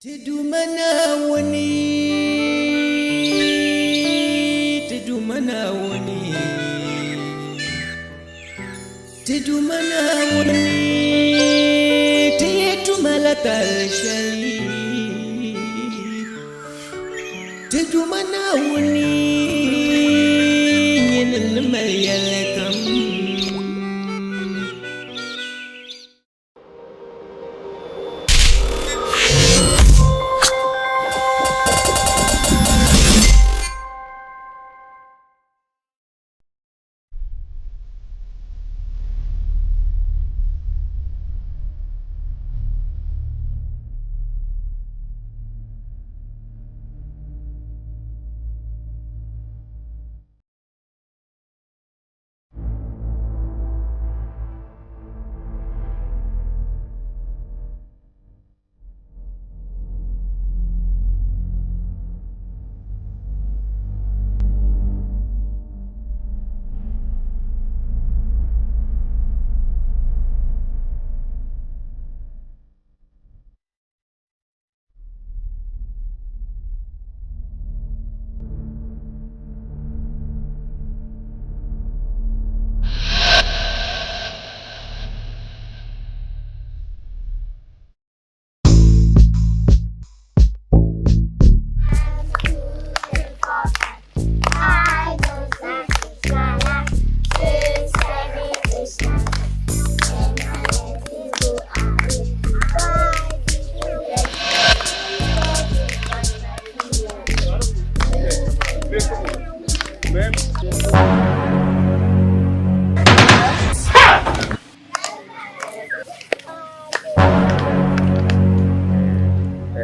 Ti Duuma Naawuni, ti Duuma Naawuni, ti Duuma Naawuni, ti yi tuma la tal shɛli. Ti Duuma Naawuni, nyini n-ni mali yɛlikam.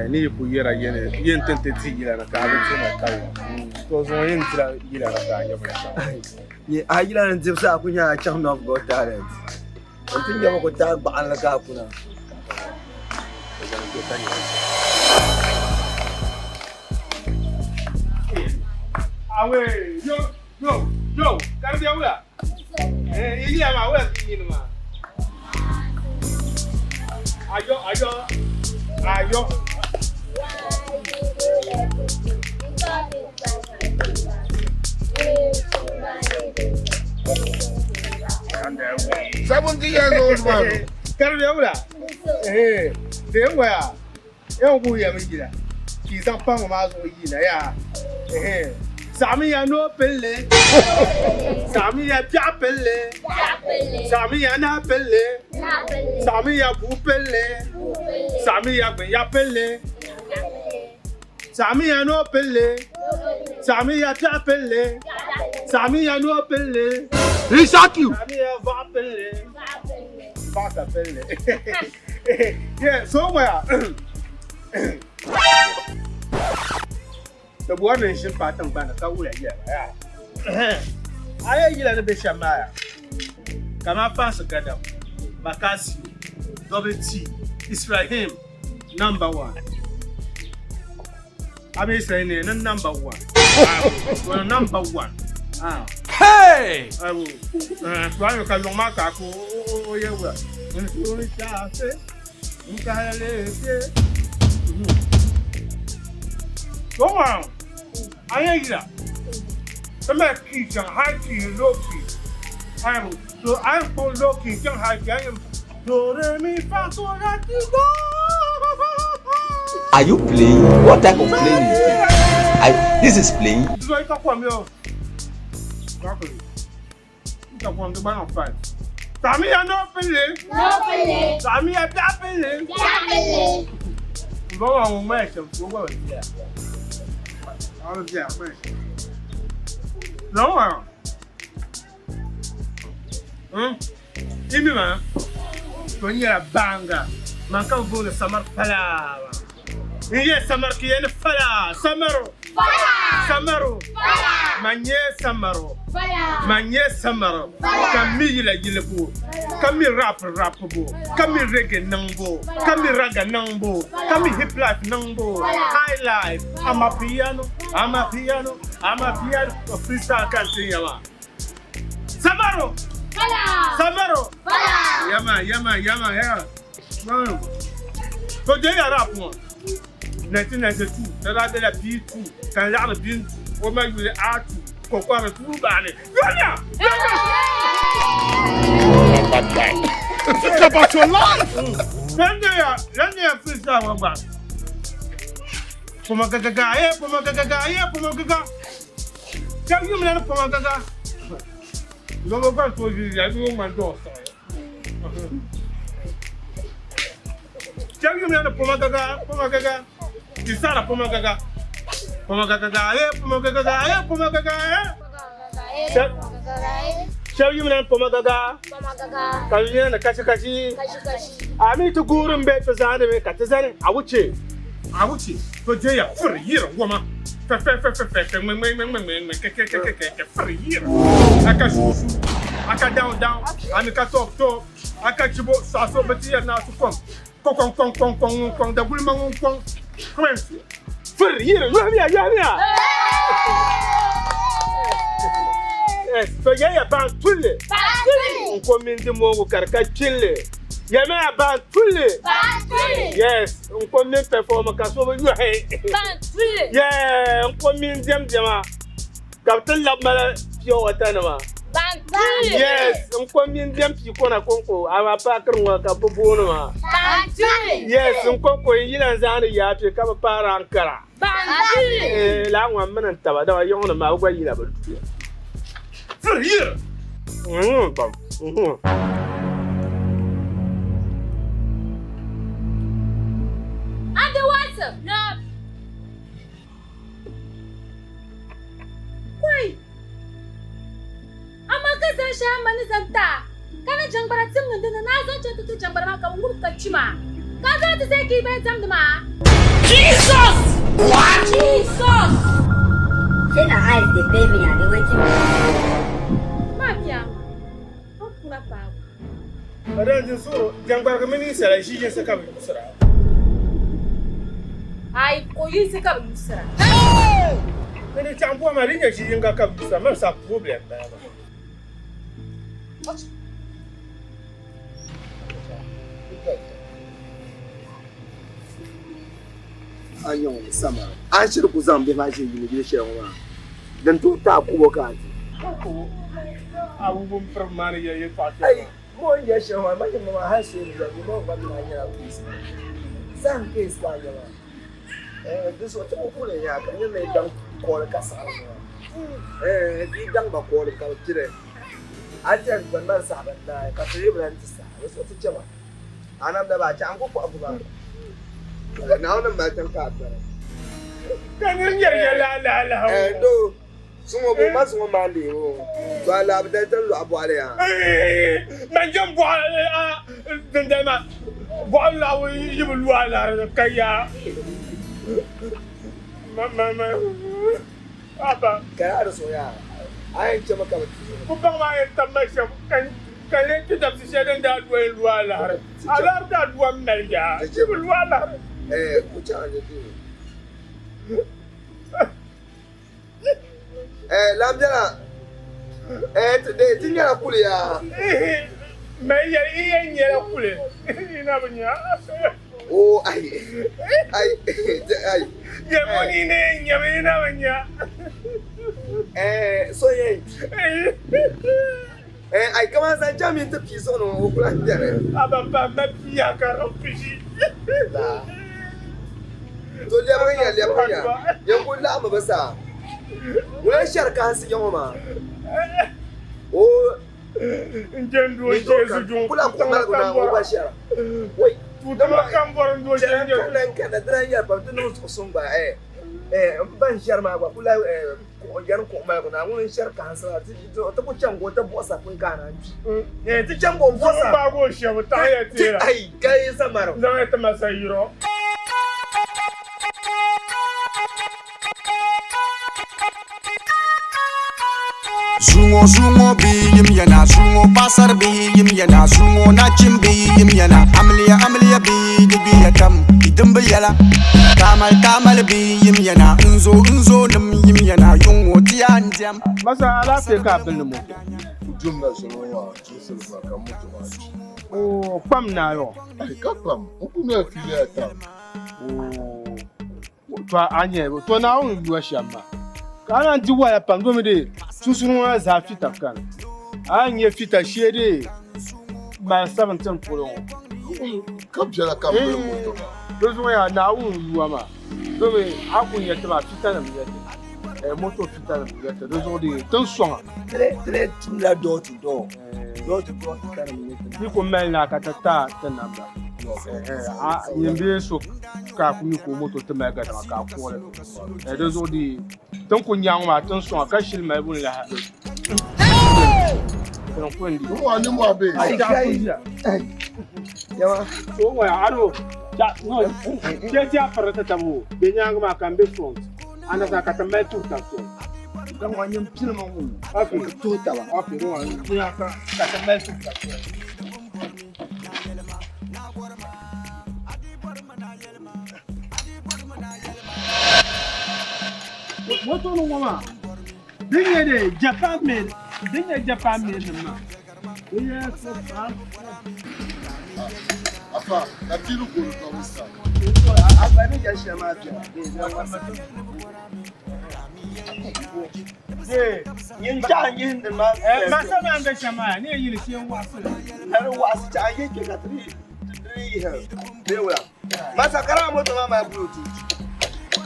Ni yi ku yɛra yɛn ti ti di yila ni ka a bi dihima ka ya to zuŋɔ yɛn dila yila ni ka a nyɛ binshɛɣu. A yila ni dibu saha ku nyɛla a chaŋ North Got Talent. N ti nyɛmi ku taai gbaɣinli ka a kuna. Awe, yo, yo, yo, karbiya wula. Eh, yila ma wula ti yin ma. Ayo, ayo, ayo. 70 years old man. Karbiya wula. Eh, de waya. Yan ku ya mi yila. Ki zaŋ paŋ maa zuɣu yila yaa. Eh, saɣimi ya noo pilli. Saɣimi ya piɛɣu pilli. Saɣimi ya nahi pilli. Saɣimi ya buu pilli. Saɣimi ya gbinya pilli. Saɣimi ya noo pilli. Saɣimi ya piɛɣu pilli. Saɣimi ya noo pilli. He shock you. Saɣimi ya vaɣu pilli. Vaɣu ka pilli. Yeah, so waya. Ti bɔri ni n ʒini paai tiŋgbani ka wuya yila yaa. A yɛn yila ni bɛ shɛm maa yaa. Kamani Fansi Gadam, Makasi, Double T, Israhim, number one. A mi Israhim ni ni number one. Awo, number one. Ah. Hey! Awo. Eh, tuwa ka luŋ maa ka ko o yɛ wula. N shaafe, n kahalete. Tɔŋɔ, a yɛn yila. Ti mali key chaŋ high key ni low key. Awo, so a yɛn kpuɣi low key chaŋ high key a yɛn do re mi fa so la ti do. Are you playing? What type of playing is this? This is playing. Zo ita kom yo. Exactly. Ita kom di gba five. Sami ya no pele. Sami ya da pele. Mbɔ wa ŋun ŋmaya shɛm so gba bi diya. A bi diya ŋmaya shɛm. Zaŋ wa. Imi maa to nyɛla baanga man ka bi booni samar falaa maa. N yɛ samar ki yɛ ni falaa samaro. Samaro. Man nyɛ samaro. Man nyɛ samaro. Ka mi yila yilibu. Ka mi rap rapbu. Ka mi reggae niŋbu. Ka mi raga niŋbu. Ka mi hip life niŋbu. High life. I'm a piano. I'm a piano. I'm a piano. Freestyle kan ti yama. Samaro. Samaro. Yama yama yama ya. To je ya rap mo. 1992 di daa bela B2 ka n laɣiri Bintu o ma yuli A2 kokɔri duu baani. Yomiya! Think about your life. Lan ne ya freestyle ŋɔ gba. Poma gagaga ye poma gagaga ye poma gaga. Shɛba yumina ni poma gaga. Lobo gba n-tooi ʒi ʒiya di o ŋmani dɔɔ siɣi. Shɛba yumina ni poma gaga poma gaga. Di sara poma gaga. Poma gagaga ye poma gagaga ye poma gaga ye. Shɛba yumina ni poma gaga. Ka bɛ yina ni kashi kashi. A mi ti guuri m-be ti zaani mi ka ti zani a wuce. A wuce to je ya firi yiri wama. Fɛ fɛ fɛ fɛ fɛ fɛ ŋmɛ ŋmɛ ŋmɛ ŋmɛ ŋmɛ ŋmɛ kɛ kɛ kɛ kɛ kɛ kɛ firi yiri. A ka shuushu, a ka down down, a mi ka top top, a ka chibo sɔɣiso bɛ ti yɛri ni a su kom. Kɔ kɔŋ kɔŋ kɔŋ kɔŋ ŋun kɔŋ dagulima ŋun kɔŋ. Kɔŋ firi yiri yohimiya yohimiya. Yes, to yɛliya baan tulli. N ko mini di moogu ka di ka kpilli. Yɛlimiya baan tulli. Yes, n ko mini performer ka so bi yohi. Yeah, n ko mini diɛmdiɛma ka bi ti labi mali pure water nima. Yes, n ko mini diɛm pii kona konko amaa paakiri ŋɔ ka bi booni maa. Yes, n konko n yila n zaani yaafi ka bi paari Ankara. Eh, laa ŋɔ mini n taba dama yiŋ nim maa bi gba yila bi duya. Firi yiri. Bam. Adi Watson. No. Koi. Amaa ka zaŋ shɛli a ma ni zaŋ ti a, ka ni jɛŋgbara tim niŋ di ni ni a zaŋ chaŋ ti ti jɛŋgbara maa ka bɛ ŋub ka kpi maa, ka a zaŋ ti zali ka yi bɛn diɛmdi maa. Jesus! What? Jesus! Shey na eyes dey pain me abi wetin be this? Maa bia maa, o ni kuna paabu. Ka dan din suhuri jɛŋgbarigi mini ninsala ʒi yinsi ka bɛ yuɣisira. Ayi, ko yinsi ka bɛ yuɣisira. Ni di chaŋ buɣa maa, di nyɛ ʒi yinga ka bɛ yuɣisira, man sa problem bala maa. A nyɛ ŋun samara. A shiri ku zaŋ bihi maa ʒi yili yili shɛli ŋɔ maa, din tooi taai kubo ka a di. A wubu m piri maa ni yɛli yɛltɔɣa shɛli Ai, maa. mo n yɛli shɛli maa, ma nyɛ maa hali so ni yɛli, mo gba mi maa nyɛla case maa. Zahim case ka a nyɛ maa. Eh, di zuɣu ti ku kuli nya ka nyɛ mi daŋ kɔɔli ka saɣiri maa. Eh, di daŋ ba kɔɔli ka bi piri. A tɛri gbani man saha ban naai ka ti yi bi lan ti saha. Di zuɣu ti chɛma. A namda baa chɛ, a ni ku kɔhi bu maa. Naawuni m-mali tiŋ ka a kpɛra. Ka nir nyari ya laalahi Eh, doo, zuŋɔ bo, ma zuŋɔ maa leei o. To a laabi dali ti lɔɣi bɔɣili yaa. Man jɛm bɔɣili a dindali maa, bɔɣili lɔɣibu yi bi lu a lahi ka yaa. Ma, ma, ma, aba. Ka yaa di zuɣu yaa, a yɛn chɛmi ka bɛ ti zuɣu. Ku baŋ maa yɛn tam ma shɛm, ka ka lee ti dabisi shɛli din daa doli lu alahiri. Alahiri daa lu a mali yaa, ti bi lu alahiri. Eh, ku chaŋ di duu. Eh, lan bɛla. Eh, ti de ti nyɛla kuli yaa. Mali yɛli i yɛn nyɛla kuli, i na bi nya. O ai, ai, ai. Yɛli ni ne yɛn nyɛmi, i na bi nya. Eh, so yɛn. Eh, ai kaman zaŋ chaŋ minti pia zuɣu ni o ku lahi beni. A ba pa ma pia ka di pishi. La. To lɛbigi ya, lɛbigi ya. Yɛn ku laɣimmi bi saa. Ŋuna n-shɛri kahinsi ya ŋɔ maa. O. N jɛndi o Jesu juŋ. Ku lahi kuɣi maligu na o gba shɛra. Wai. Tuutuma kam bɔri n doo Chɛli n kanna n kanna dina n-yɛli pam ti niŋ zuɣusuŋ gba eh eh m ba n-shɛri maa gba ku lahi eh Kuɣu yɛri kuɣu maligu naa ŋuni n-shɛri kahinsi maa ti ku chaŋ ka o ti buɣisa pun ka a naan kpi. Ti chaŋ ka o buɣisa. Zuɣu gbaagi o shɛbu taɣi ya teera. Ai ka yi samari. Zaŋ ya ti ma sayiro. Zuŋɔ zuŋɔ bihi yim yana zuŋɔ paɣasari bihi yim yana zuŋɔ nachim bihi yim yana amiliya amiliya bihi di gbiya tam di dimbi yɛla taamal taamal bihi yim yana nzo nzo nim yim yana yuŋ ŋɔ tiya n diɛm. Masa alaafee ka a bili ni moto? Jumla salo maa chinsili maa ka moto maa kpi. Oo kpam naayɔ. Ai ka kpam, n ku mali fiili ata. Oo. To a nyɛ bi to Naawuni yuwa shɛm maa. Ka a naan di waya pam domi di sunsuuni ŋɔ maa zaa fita kani. A ni nyɛ fita shee di mali 17 polo ŋɔ. Ka biɛla ka m bili moto maa. Di zuɣu yaa Naawuni yuwa maa domi a ku nyɛ ti maa fita nim nyɛ ti. Moto fita nim nyɛ ti di zuɣu di tin sɔŋa. Ti lee tumla door to door. Door to door fita nim nyɛ ti. Ni ku mali na ka ti ta ti namba. Nyin bee so ka a ku mi ka o moto ti mali gadama ka a kuɣili. Di zuɣu di tin ku nyaŋ maa tin sɔŋa ka shili mali buni lahi. Tin ku n di. Nimɔhi nimɔhi bee. Yawa. O ŋɔ ya ado che ti a piri ti tabo be nyaangi maa ka n be front ana sa ka ti mali tuhi tab soli. Ka ŋɔ nyin pilimi ŋɔ. Okay. Ka tuhi taba. Okay, ŋɔ ka ti mali tuhi tab soli. Moto ni ŋɔ maa din nyɛ de Japan made din nyɛ Japan made nim maa din nyɛ so pam. Afa, ka tiri goro ka bi sa. Afa ni jɛ shɛli maa biɛla. Nyin chaɣa nyihindi ma. Masa maa n bɛ shɛm maa ni yɛn yili shee n waɣasili. Ka di waɣasi chaɣa yihi kpɛ ka ti di yihi bee wula. Masa kara moto maa mali bluetooth.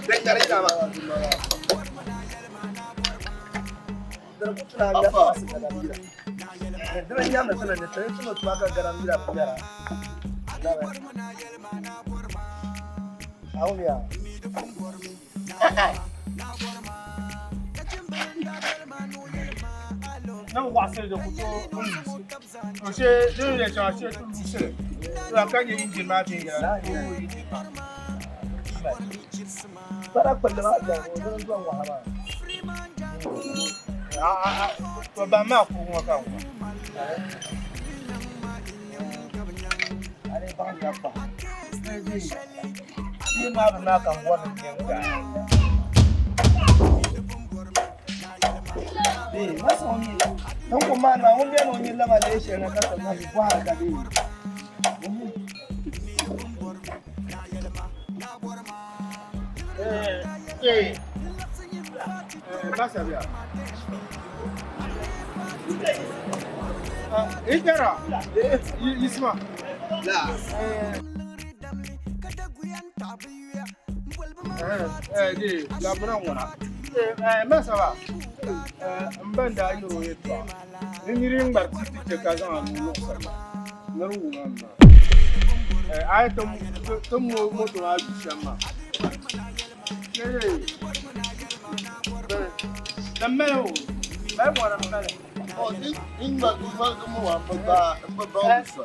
Din ŋmɛri yina maa. Dini ku tuna ŋmɛri waɣasi ka gabi yira. Dini nyamdi tini ni tini tuni tuma ka garam yira ŋmɛra. Awuliya. Na waɣasili di ku tooi n lusi to shee din yɛn chaŋ shee ti lusili to ka nyɛ injin maa viɛnyɛla injin maa Para kpulli maa biɛni o dini dɔn waha maa. To ban maa kurugu ŋɔ ka n ŋɔ. A dii baŋ nya kpa. Bia maa bi maa ka n bɔri ni n gaa. Ee, masa ŋɔ mi din ku maani maa ŋun beni o nyini lama lee shɛli na ka ti lahi bɔhiri ka bee. Ee, masa biya. Ikara, Isma. Di labina ŋuna. Masa ba, n ban daa yɛr o yɛltɔɣa ni niri ŋmari ti ti chɛ ka zaŋ a nuu luɣisiri ma ni di wum a maa. A yi ti moto maa yu shɛm maa. Din mali o, mali ŋɔri m-mali.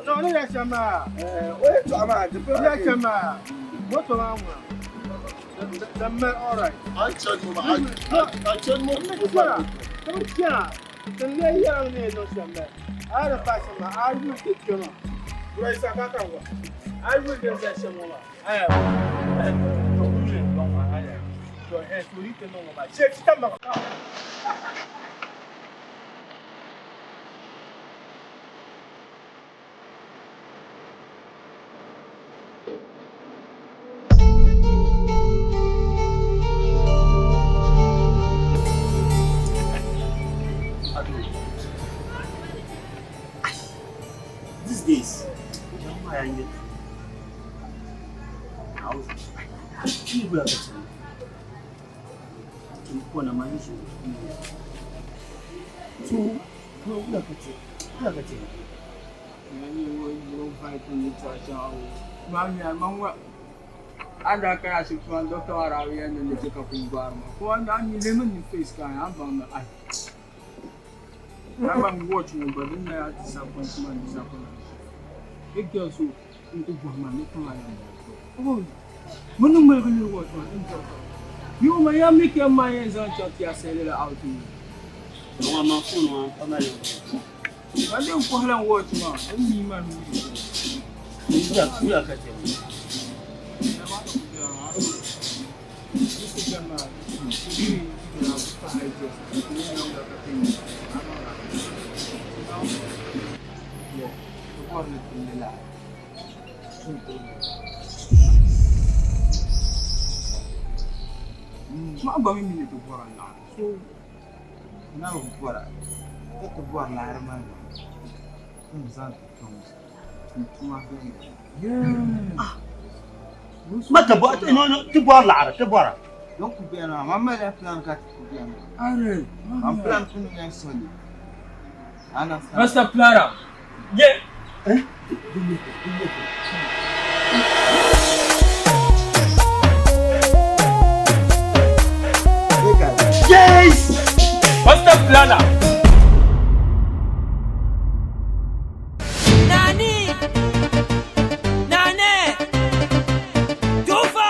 No, ni ya shɛm maa. O yɛltɔɣa maa di Ni ya shɛm maa, moto maa ŋuna. Din mali all right. Ti bi chana, ti lee yɛrimi ni yɛn niŋ shɛm bala. A yi di paai shɛm maa, a yi yuli ti kpe maa. Bro Isa ka ka ŋɔ. A yi yuli din zali shɛm ŋɔ maa, a yi to yuli dɔŋ maa, a yi to to yi ti niŋ ŋɔ maa, shee ti tam ma. These days, jama'a ya yi A daa kana ashibiti maa ni doctor maa daa bi yɛli ni ni chɛ ka kum gbaari ma. Kuma a mi lemon ni face ka a baŋ ni ai. A baŋ watch ŋɔ gba din na yaa disappoint ma disappoint ma. Big girl so n ku bɔhi ma ni tiŋa yɛn bɔri. Mo ni ŋmaligi lihiri watch maa din tɔri tɔri. Yi o ma yaa mi ka ma yɛn zaŋ chaŋ ti a sali la out ŋɔ. Ŋɔ ma phone ŋɔ pa mali o. Ka din kɔhila n watch maa din mi ma nuu ni Wula ka chɛ ŋɔ. Ma gba mi mi ni ti bɔra laɣiri so na bi bɔra ka ti bɔri laɣiri maa ni n zaŋ ti tɔŋ tum tuma viɛnyɛla. Ma ti bɔ no no ti bɔri laɣiri ti bɔra. Don ku bɛni maa, man malila plan ka ti ku bɛni maa. Man plan puni nyɛ soli. Understand? Master planner. Yeah. Eh? Yes! Master planner. Nani! Nane! Tufa!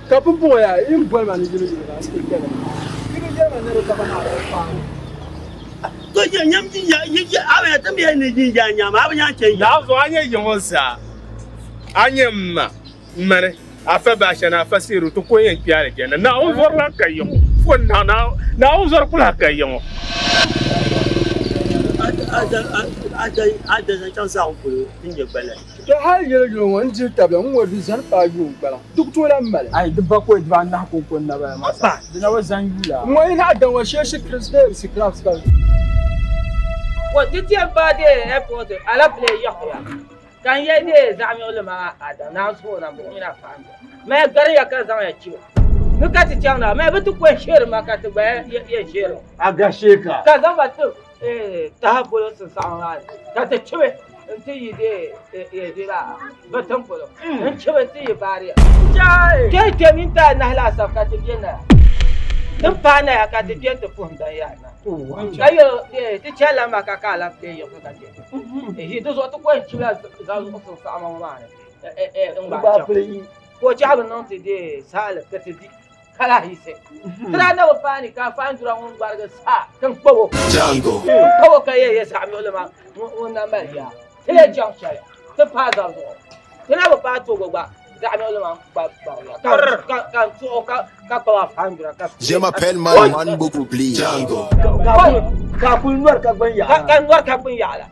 Ka pumpɔŋɔ yaa, yi ni boli ma ni yili yili maa, n ti kpɛli. Yi bi yɛli ma ni di ka ba maa. paani. To je nyam jinja jinja a bɛ ti mi ni jinja nyam a bɛ nya che ya. Naawuni zuɣu a nyɛ yiŋɔ zaa, a nyɛ m ma, m mani, afa Baasha ni afa Siiru ti ko yɛn kpe alijanna. Naawuni zɔri lahi ka yiŋɔ. Fo naɣ Naawuni zɔri ku lahi ka yiŋɔ. A da zaŋ chaŋ saɣim polo din nyɛ gbala. To hali yɛli yuli ŋɔ n dihi tabili n ŋɔ di zani paai yuun gbaliŋ di ku tooi lahi mali. Ayi di bakɔi dibaanahi kɔŋko n-na bala maa sa di na bi zani yuula. N ŋɔ yi naɣi daŋ ŋɔ shee shikiri bee sikirabs ka. Ko ti ti yɛn paai dee airport alapile yiɣisiya ka n yɛli dee zaɣ miɣili maa a da naan suhu na buɣim na faai maya gariya ka zaŋ ya chibi ni ka ti chaŋ na maya bi ti ko n sheeri ma ka ti gba yɛn sheeri A ga sheeka. ka zaŋ ba ti taha polo sinsaɣim maa ni ka ti chibi n ti yi dee ba bi tiŋ polo n chibi n ti yi baariya kpe kpe mini ti anahi laasabu ka ti be naya din paai naya ka ti kpe n ti puhim dan yaa na ka yɛli ti chɛlila maa ka ka alapile yiɣisi ka chɛ ti di zuɣu ti ko n chibila zaŋ zuɣu sinsaɣima ŋɔ maa ni n gbaai chaŋ ka o chaɣi bi niŋ ti dee saali ka ti di ka lahi yiɣisi ti daa na bi paai ni ka faandura ŋun gbarigi saa ka n kpabo n kpabo ka yɛ yɛ zaɣ miɣili maa ŋun na mali yaa ti lee chaŋ shɛli ti paai zab zuɣu ti na bi paai togo gba zaɣ miɣili maa gba gbariya ka n tuɣi ka kpabi afaandura ka Je m'appelle Man Man beaucoup plus. Django. Ka kuli nɔri ka gbani yaɣa. Ka nɔri ka gbani yaɣa la.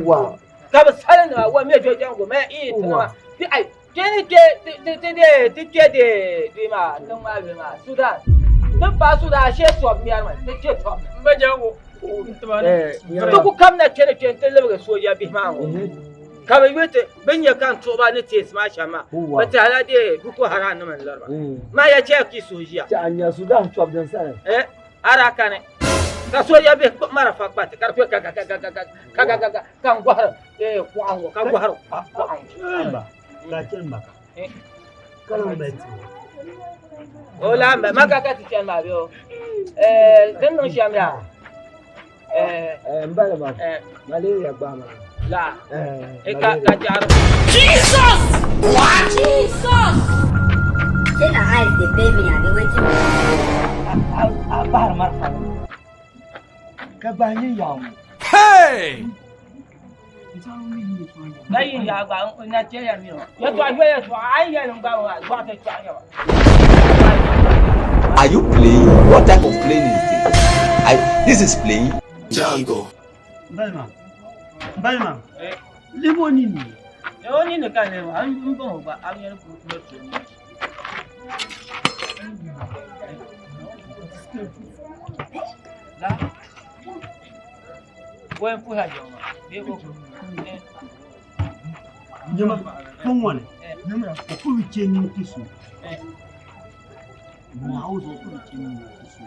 Wa. Ka bi sali nima wa mɛ jɔ jango mɛ i ti nima ti ai ti ni kpe ti ti ti de ti kpe de di maa tiŋ maa yuli maa Sudan ti paai Sudan ashee tɔbu mɛri mi ti kpe tɔbu ni. N ba jango Ti ku kamina kpe ni kpe nti libigi sooja bihi maa ŋɔ ka bɛ yuli ti bɛ ni nya ka n tuɣi ba ni teesi maa shɛm maa bɛ tɛhila dee Boko Haram nima n-liri ba maa ya chɛya ka yi suhu ʒiya. Chɛ a nya Sudan tɔbu din sani. Eh, a daa kani ka sooja bihi kpuɣi marafa kpa ti ka di kpe gagagagagagagaga ka n gɔhiri kuɣa ŋɔ ka gɔhiri kuɣa ŋɔ. Ka chɛni ma ka. Kala mali ti. O lahi mali ma ka ka ti chɛni maa bɛ o din niŋ shɛm yaa. N bala maa malaria gbaai ma. La ka ka jaɣari. Jesus! What? Jesus! Shey na eyes dey pain me abi wetin be. A bahiri marafa ka gbahi nyin yaɣa ŋɔ. Hey! Na yin ya gba na che ya mi o. Yɛtɔɣa yoli yɛtɔɣa a yi yɛli n gba maa gbaɣa ti kpɛɣu nyɛba. Are you playing? What type of playing is this? I, this is playing. Django. Balima. Balima. Lebo ni ni. O ni ni ka lebo an bɔŋɔ gba a yɛli ku ni tu. La. Wɛn puhi a jɛŋ maa. Bee ko. Nyama fɔŋɔni. O ku bi chɛ nini ti so. Naawuni zuɣu o ku bi chɛ nini ti so.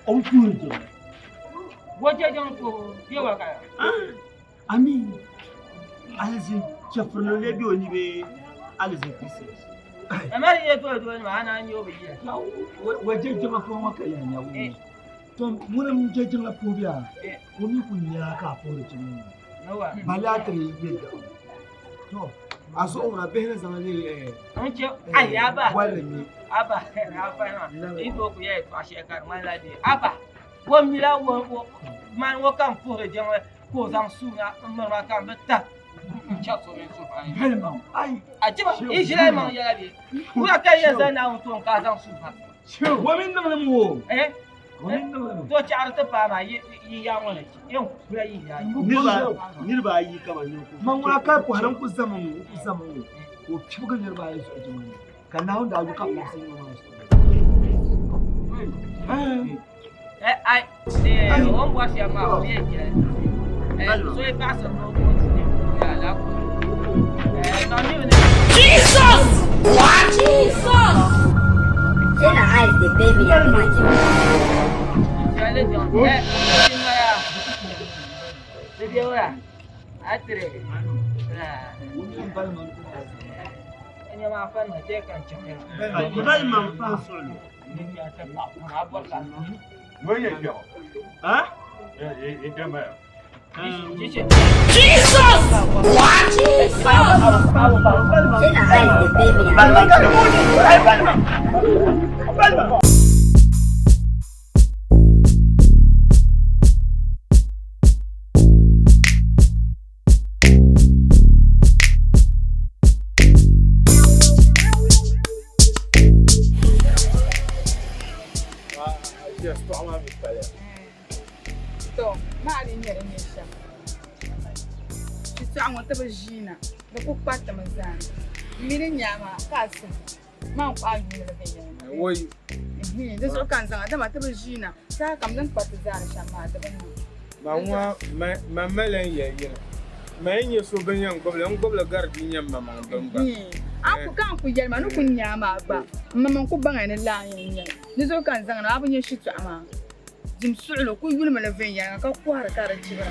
O bi puhiri jɛŋ. Wo chɛ jɛŋ puhibu bee wa kaya. Ami alizin chɛfurili lee be o ni bee alizin Christians. Amari yɛ doli doli nima a naan nyɛ o bi yira. Wa je jɛŋa puhi ŋɔ ka yɛn nya wuni. To ŋuni n je jiŋli puhibu yaa o mi ku nya ka a puhiri jiŋli ŋɔ bali a tiri bɛ daɣu to a zuɣu ŋuna bihi ni zaŋ li bolli ŋmɛ aba afa na i to ku yɛ tɔɣa shɛli ka di ŋmanila dee aba o mila man o kam puhiri jiŋli ka o zaŋ suuna n mirima ka n bi ta n chɛ so mini so a chiba i ʒila maŋ yɛla bee wula ka yɛn zaŋ Naawuni tooni ka a zaŋ suu fa O mi niŋ li mi o. Eh? To chaɣiri ti paai maa yi ya ŋɔ ni yɛn kula yi ya. Niriba ayi kama ninkurugu. Man ŋuna ka pɔhiri n ku zami ŋɔ n ku zami ŋɔ ka o pibigi niriba ayi zuɣu jiŋli ni ka Naawuni daa yu ka bi laɣisi ŋɔ maa zuɣu. Eh ai eh o ni bɔri shɛm maa o yɛn jɛli. Eh so yi baɣasiri ni o ti ya la ku. Eh tɔ mi ni. Jesus! What? Jesus! Shey na eyes dey pain me abi wetin be. Jɛli jɔn eh ti nɔya. Ti bɛ wura. A tiri. Bali man fa soli. Ha? Jesus! What? Jesus! Shey na eyes dey pain me abi wetin be. Balima. Aʒiya shitɔɣu maa mi paliya. To, maa di nyɛ di nyɛ shɛm. Shitɔɣu ŋɔ ti bi ʒiina, di ku kparitimi zaa. M mi di nyaa maa ka a suhu maa n-kpuɣi a yuuni li viɛnyɛliŋga. Woi. Di zuɣu ka n zaŋ a dama ti bi ʒiina saha kam din kpariti zaani shɛm maa di bi niŋ. Ma ŋɔ ma mali n yɛli yini, ma yi nyɛ so bini yɛn gbubili, n gbubili gari di nyɛ m maŋ bini gba. A ku ka n ku yɛli ma ni ku nya a maa gba, m maŋ ku baŋya ni laa n yɛn nyɛ li. Di zuɣu ka n zaŋ na, a bi nya shitɔɣu maa dim suɣili ku yulimi li viɛnyɛliŋga ka kɔhiri ka di chibira.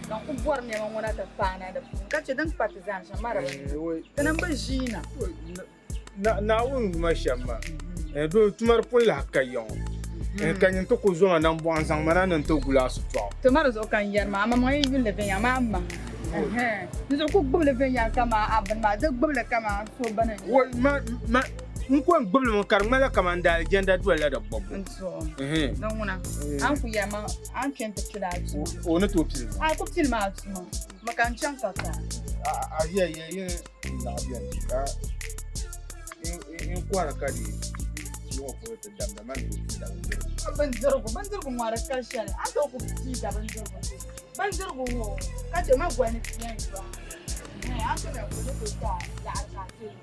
Ka n ku bɔri nɛma ŋɔ na ti paai na di puuni ka chɛ din kpa ti zaani shɛm maa di bi niŋ. Ti ni bi ʒiina. Naawuni wuma shɛm maa, doo tuma di pun lahi ka ya ŋɔ, ka nyin ti ku zo ma nambɔɣu n-zaŋ ma na ni n ti guli a shitɔɣu. To ma di zuɣu ka n yɛri maa, amaŋmaŋ yi yuli li viɛnyɛla maa maŋ. Di zuɣu ku gbubi li viɛnyɛla kaman a bini maa, di gbubi li kaman so bini n-nyɛ. Woi, ma, ma, n ko n-gbubi li mi ka di ŋmanila kaman daalijanna dolila di gbubbu. N zuɣu, di ŋuna, a ni ku yɛri ma a ni kpe nti pili a tuma. O ni tooi pili ma? A ku pili ma a tuma, mi ka n chaŋ ka ka. A yɛ, yɛ, yɛ. Laɣa beni ka n kɔhiri ka di yuŋɔ polo ti damda man tooi pii da bindirigu. Bindirigu, bindirigu ŋɔ di ka shɛli, a ni tooi ku pii da bindirigu bindirigu ŋɔ ka chɛ ma goli ni ti yɛn yɔɣi a ni tooi ku ni tooi ka laɣiri ka a tooi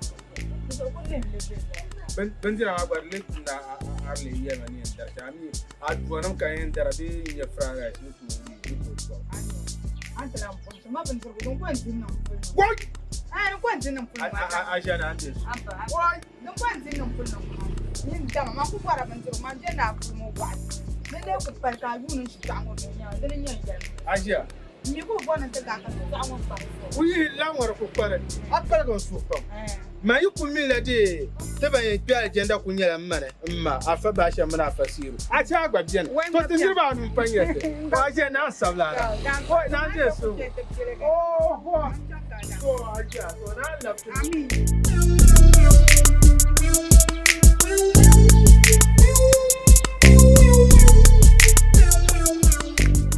di zuɣu ku lihim li viɛnyɛla. Bindira maa gba di lee tumdi a di lee yɛlima ni yɛn dari shɛm a mi aduwa nim ka n yɛn dara bee n nyɛ fried rice ni tooi ni tooi kɔri. A ni ti lahi bɔhi so ma bindirigu din ko n di niŋ puli ŋɔ. Woi! Aa din ko n di niŋ puli ŋɔ. A ʒiya na n di. Abba. Woi! Din ko n di niŋ puli ŋɔ. Nyin dama man ku bɔra bindirigu man je naa puli ŋɔ gɔɣali. Din lee ku pali ka a yuuni n shitɔɣu ŋɔ viɛnyɛla dini n-nyɛ n yɛli maa. A ʒiya. N mi ku bi bɔri ni ti gaa ka shitɔɣu ŋɔ kpari zuɣu. Ku yihi la ŋɔ di ku kpari a paligi n suhu pam. Man yi ku mi la dee ti ban yɛn kpe alijanda ku nyɛla m mani m ma Afa Baasha mini Afa Siiru. A chɛ a gba beni. To ti niriba anu m-pa nyɛ ti. O a ʒiya naan sabila a na. O naan deei suhu. Oho! To a ʒiya to naan labi ti.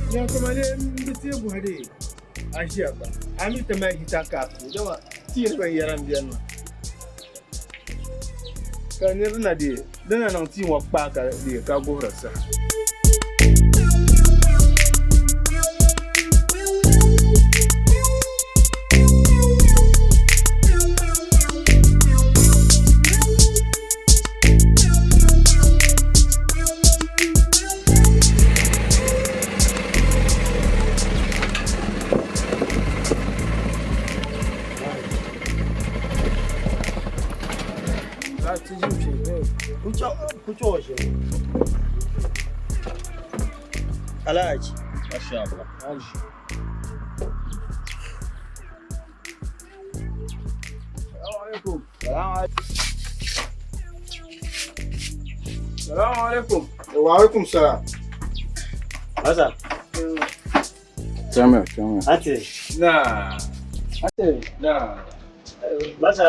Yankama ne m bi teei bɔhi dee a ʒiya gba a mi ti mali hita kaap dama ti yɛli binyɛra m-beni maa ka niriba na dee di na niŋ tia ŋɔ kpaai ka dee ka guhiri saha. Alhaji. Masha Allah. Salamu alaikum. Wa alaikum salam. Asa. Chama, chama. Ate. Na. Ate. Na. Masa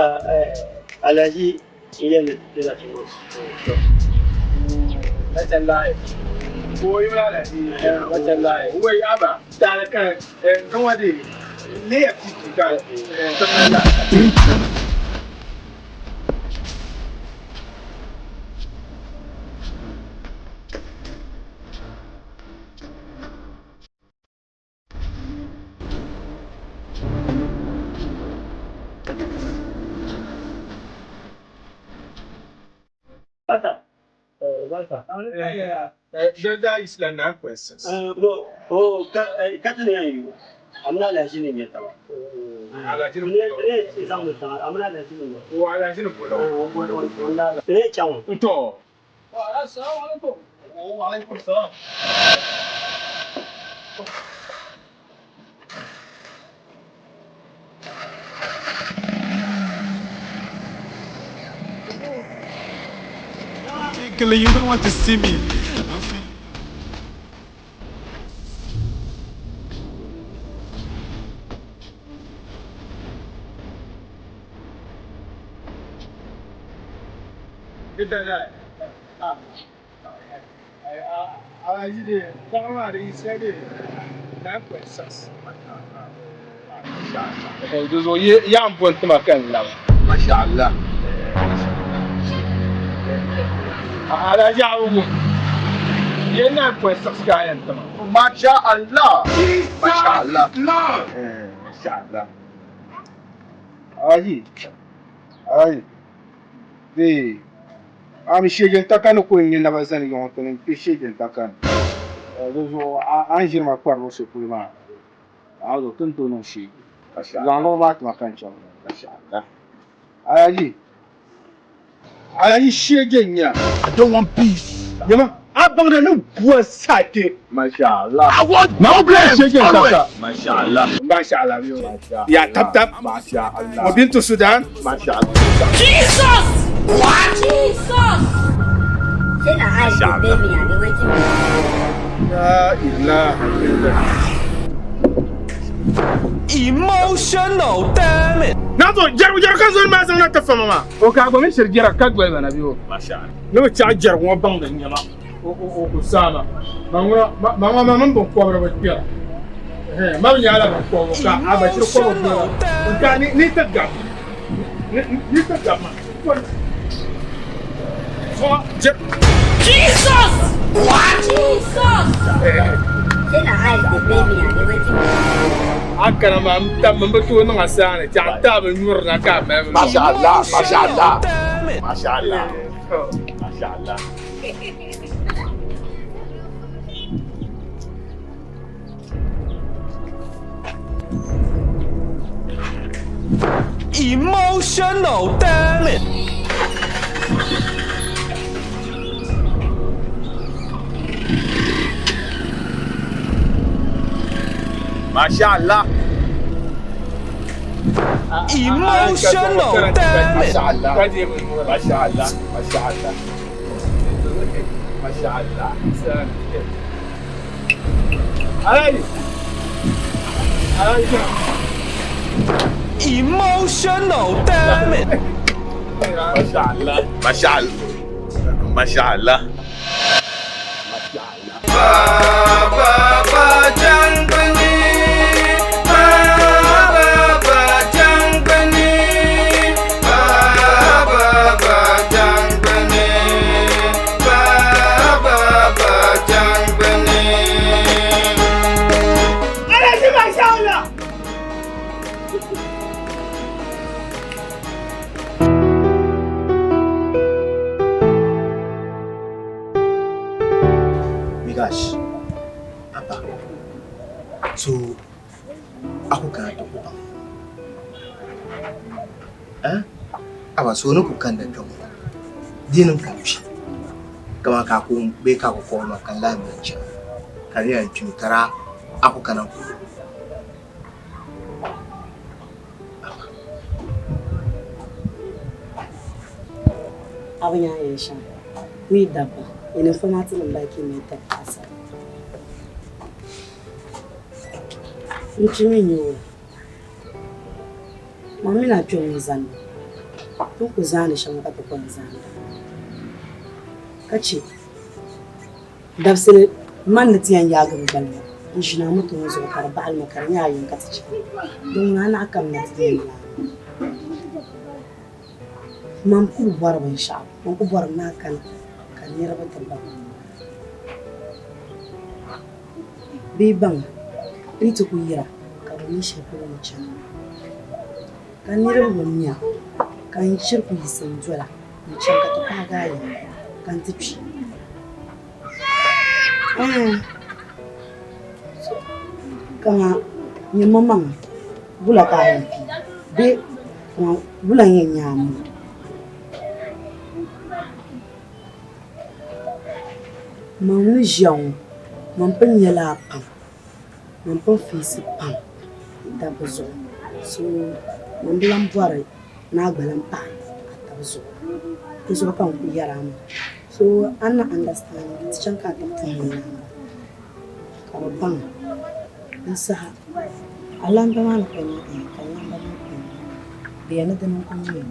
Alhaji ile le la tingo. Machan lai. Ko yi la la. Machan lai. Wai aba. Ta ka kan wadi. Ne ya ti ka. Ta la. Masa. Masa. Da is la 9.6. No, oh, ka ne yu. Amna Alhaji ne nyɛ taba. Alhaji ne. Ne zaŋ mi tiŋa amna Alhaji ne. Wa Alhaji ne bolo. Ne chaŋ. To. Assalamu alaikum. Wa alaikum salam. You don't want to see me. Ita da. Ah. Alhaji de, dama da isa de 9.6. Eh, zo ya ambon tuma kan lawa. Masha Allah. Alhaji abubu. Ye 9.6 ka a yɛn ti ma. Masha Allah. Masha Allah. Masha Allah. Ayi. Ayi. Bee. A mi sheejin taka ni ku n-nyɛ naba zani yiŋɔ ti ni n-kpe sheejin taka ni. Di zuɣu a ni ʒiri ma kpari luɣ shɛli polo maa, a zuɣu ti ni tooi niŋ sheegi. Zaŋ luɣ maa ti ma ka n chaŋ. Alhaji, Alhaji sheegi n-nyɛ a. I don't want peace. Nyama, a baŋda ni bua sate. Masha Allah. I want problems always. Masha Allah. Masha Allah. Ya tap tap. Masha Allah. Wa bintu Sudan. Masha Allah. Jesus! What? Jesus! Shey na eyes dey pain me abi wetin be La ilaha illallah. Emotional damage. Na zo jɛrigu jɛrigu ka zoni maa zaŋ na ti fama maa. O ka gba mi shiri jɛra ka doli ba na bɛ o. Masha Allah. Ni bi chaɣi jɛrigu ŋɔ baŋdi nyɛma o ku saama. Ma ŋuna ma ŋɔ ma mini binkɔbiri bi kpɛra. Ma bi nyɛla binkɔbigu ka a ba shiri kɔbu dola. N ka ni ni ti gabi ni ti gabi ma. Zuŋɔ jɛri. Jesus! What? Jesus! Shey na eyes dey pain me abi wetin be A kana maa n tam n bi tooi niŋ a saani chaɣ tabi nyuri na ka a mali mi. Masha Allah. Masha Allah. Masha Allah. Masha Allah. Emotional damage. Masha Allah. Emotional damage. Masha Allah. Masha Allah. Masha Allah. Masha Allah. Alhaji. Alhaji. Emotional damage. Masha Allah. Masha Allah. Masha Allah. Masha Allah. Baba Jangbani, Baba Jangbani, Baba Jangbani, Baba Jangbani. Alhaji Masha Allah. Migash, Papa, so a ku kana ti ku baŋ. Eh? Aba so ni ku kanda kpɛ ŋɔ di niŋ ka kpi kaman ka a ku bee ka a ku kɔɣi ma ka n lahi mali chana ka di yɛn kpimi ka daa a ku kana ku A bi nya yɛn shɛm mi dabba in informative nim like mi tabi paɣasara n kpi mi nyɛ o ma mi na kpɛ ŋun zani tin ku zaani shɛŋa ka ti kɔŋ zaanda ka chɛ dabisili man ni ti yɛn yaagi bi gbali ŋɔ n ʒini a moto ŋɔ zuɣu ka di baɣali ma ka di nyɛ a yɛn ka ti chɛna din ŋuna a naɣ kamina ti yɛn yaagi Man ku bi bɔri binshɛɣu, man ku bɔrimi ni a kana ka niriba ti baŋ bee baŋ a ni ti ku yira ka bɛ mi shɛli polo ni chani maa. Ka niriba bi mi a, ka n shiri ku yiɣisi n-dola n-chaŋ ka ti paagi a yiŋa ka n ti kpi. Ɛɛn, kaman nyɛmamaŋa wula ka a yɛn pii bee kaman wula n-yɛn nyɛ a ma? Man ni ʒiya ŋɔ, man pun nyɛla a pam, man pun fiisi pam dabba zuɣu so man bi lan bɔri ni a gba lan pahi a taba zuɣu. Di zuɣu ka n kuli yɛri a maa. So a ni understand ti chaŋ ka a ti puhi n namba ka bɛ baŋ n saha a lamba maa ni kuli niŋ eh ka n lamba maa kuli niŋ bɛ yɛn ni dini n-kuli nyɛ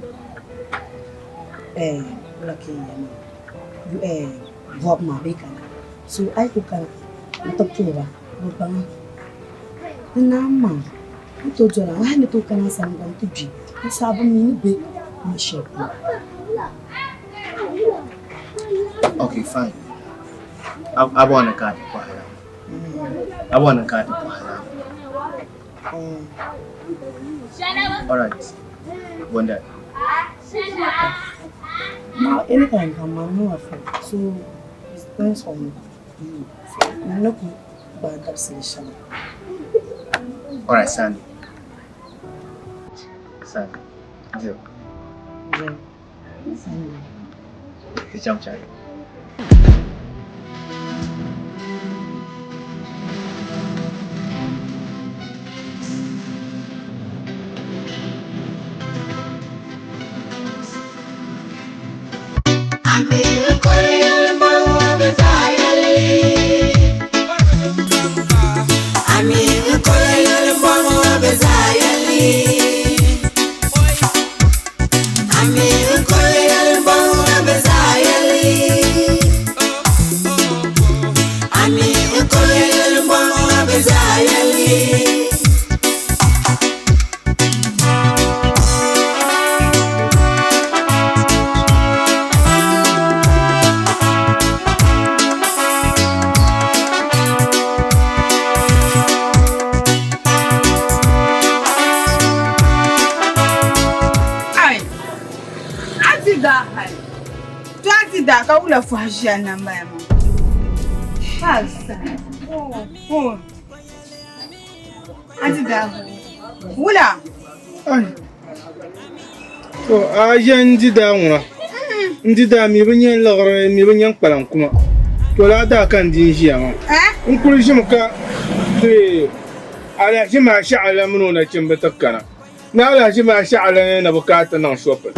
eh wula ka yi yɛli maa eh bɔbu maa bee ka so a yi kuli kana n-ti puhi ba bɛ baŋ a di naan maa ni tooi doli a hali ni tooi kana n sani gba n-ti gbi n saha bɛ mi ni be luɣ shɛli polo. Okay, fine. A bɔri ni ka a ti kɔhi la? A bɔri ni ka a ti kɔhi la? Alright. Bonda. Now, anytime come, I'm not afraid. So, it depends on you. So, I'm not bad dabisili shɛli. Alright, Sandy. Sandy. Deal. Deal. Sandy. Ti chaŋ chari. Ai, a ti daa hali. To a ti daa ka wula fɔhi ʒiya na m-bala maa. Pa saha. Oh, oh. A ti daa wula. Ai. To a ʒe n di daa ŋuna. N di daa mi bi nyɛ liɣiri mi bi nyɛ kpalaŋ kuma. To laa daa ka n di n ʒiya maa. N kuli ʒimi ka ti alahichi maa shɛɣu la mini o nachimba ti kana. Ni alahichi maa shɛɣu la ni na bi kana ti niŋ shopping.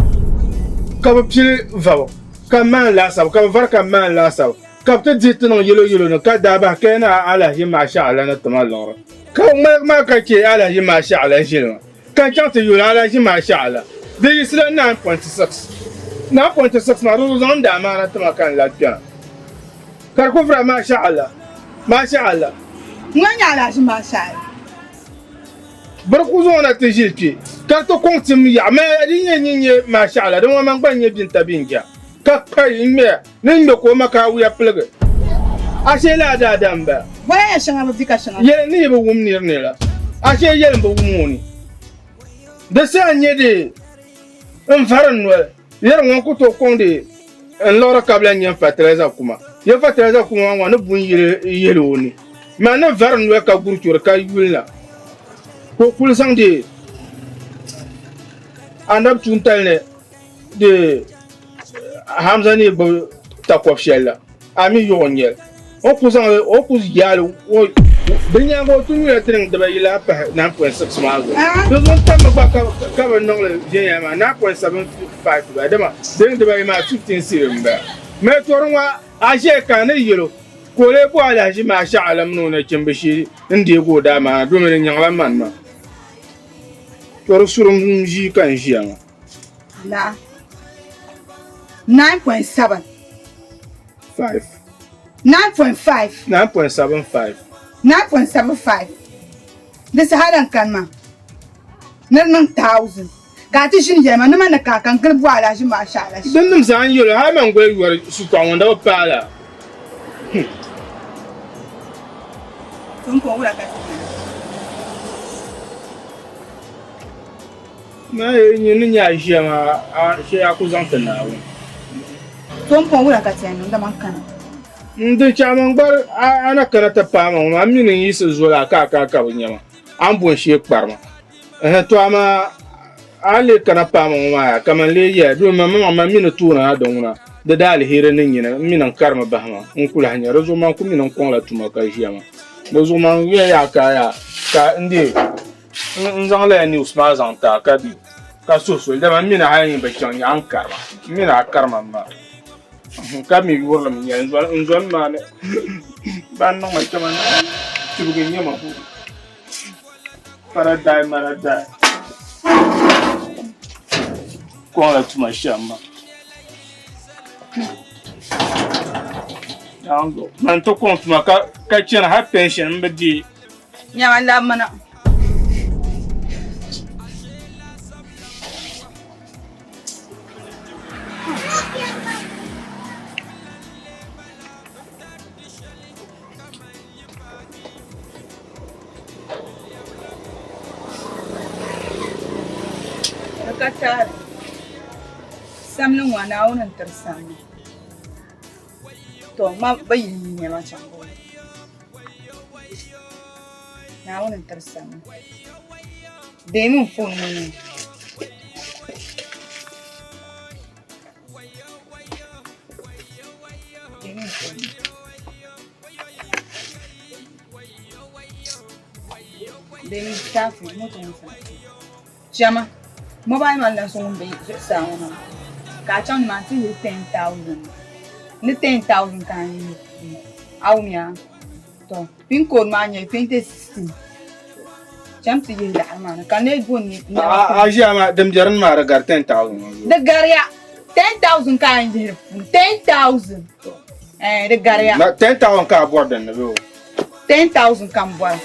Ka bi pili vabu ka maan laasabu ka bi vari ka maan laasabu ka bi ti dihi ti niŋ yɛlo yɛlo ni ka daa bahi ka ni alahichi maa shɛɣu la ni ti ma liɣiri. Ka bi ŋmaligi maa ka chɛ alahichi maa shɛɣu la ʒili maa. Ka n chaŋ ti yuli alahichi maa shɛɣu la, di yiɣisila 9.6. 9.6 maa di zuɣu zaŋ n daa maana ti ma ka n lahi kpɛna. Ka di ku vura Masha Allah, Masha Allah. Ŋɔ n-nyɛ alahichi maa shɛɣu la. Bɛ di ku zaŋ o na ti ʒili kpe, ka di ti kɔŋ tim yaɣa. Maya di nyɛ nyin nyɛ Masha Allah, di ŋɔ man gba n-nyɛ binta binja. Ka kpayi n-ŋmɛya ni n ŋmɛ ka o ma ka a wuya piligi. Ashee lala daadam m-bala. Bɔla ya shɛŋa bi di ka shɛŋa. Yɛli ni yi bi wum nir ni la, ashee yɛli m bi wum o ni. Di saha n-nyɛ di n vari n noli yɛri ŋɔ n ku tooi kɔŋ di n liɣiri kabila n-nyɛ n fatilɛza kuma. Yɛ fatilɛza kuma maa ŋɔ ni bu n yihili o ni. Man ni vari n noli ka guri churi ka yuli na ka o kuli zaŋ di anabi tuuntali ni di Hamza ni gbubi takɔb shɛli la, a mi yuɣu n-nyɛ li. O ku zaŋ li, o ku yaali o di nyaaŋa o ti nyula ti niŋ dibayi lahi pahi 9.6 maa zuɣu. Di zuɣu n tammi gba ka bɛ niŋ li viɛnyɛla maa 9.75 bala dama di niŋ dibayi maa 15 cedi m-bala. Mali tɔri ŋɔ a ʒiɛya ka a ni yɛl o ka o lee bo alahiʒi maa shɛɣu la mini o nachimba shee n-deeg o daa maa domi di nyaŋla mani maa. Tɔri surim ʒii ka n ʒiya ŋɔ. La 9.7. 5. 9.5. 9.75. 9.75. Di saha din kani maa ni di niŋ 1000 ka a ti ʒini yɛli ma ni ma ni ka ka n gili bɔhi alahiʒi maa shɛhi la shɛm. Din nim zaa n yɛli hali man goli yɔri shitɔɣu ŋɔ di bi paai la. Tumpɔŋ wula ka ti niŋ? Maa yi nyɛ ni nyɛ a ʒiya maa, a shee a ku zaŋ ti Naawuni. Tompɔŋ wula ka ti yɛn niŋ dama n kana? N di chaɣ man gbari a na kana ti paai ma ŋɔ maa, m mi ni n yiɣisi zoli a ka a ka ka bi nya ma, a ni bo n shee kpari ma. Ɛhɛ, to amaa a ni lee kana paai ma ŋɔ maa yaa, kaman lee yɛla, domi man maŋmaŋ man mi ni tooni a din ŋuna, di daaliheri ni nyini, m mi ni n karimi bahi ma, n ku lahi nya. Di zuɣu man ku mi ni n kɔŋla tuma ka ʒiya maa. Di zuɣu man yɛn yaa ka yaa ka n deei. N zaŋ lala news maa zaŋ ti a ka di ka suhi soli dama n mi ni hali yi bi chaŋ nya a ni karima n mi ni a karima m ma ka mi yurilim n nyɛli n zoni maa ni ban niŋ ma kpɛma ni tibigi n nyɛ ma fara daai mara daai kɔŋla tuma shɛm maa man ti kɔŋ tuma ka chana hali pension m bi deei Nyama labimina. ka taali. Samli ŋɔ Naawuni n-tiri samli. To ma ba yihi yi nɛma chaŋ bɔŋɔ. Naawuni n-tiri samli. Deemi n foon ŋɔ ni. Deemi n foon ŋɔ. Deemi taafi moto ŋɔ sani. Chama, mobile man lan so ŋun be zuɣusaa ŋɔ maa ka a chaŋ ni maa nti yihi 10,000 ni 10,000 ka a yihi a wumya to pin code maa nyɛ 2016 cham ti yihi laɣiri maa ni ka n lee bo nɛma A ʒiya maa din be dini maa di gari 10,000 ŋɔ zuɣu. Di gariya 10,000 ka a yɛn yihi di puuni 10,000 eh di gariya. Na 10,000 ka a bɔri din ni bee o? 10,000 ka n bɔri.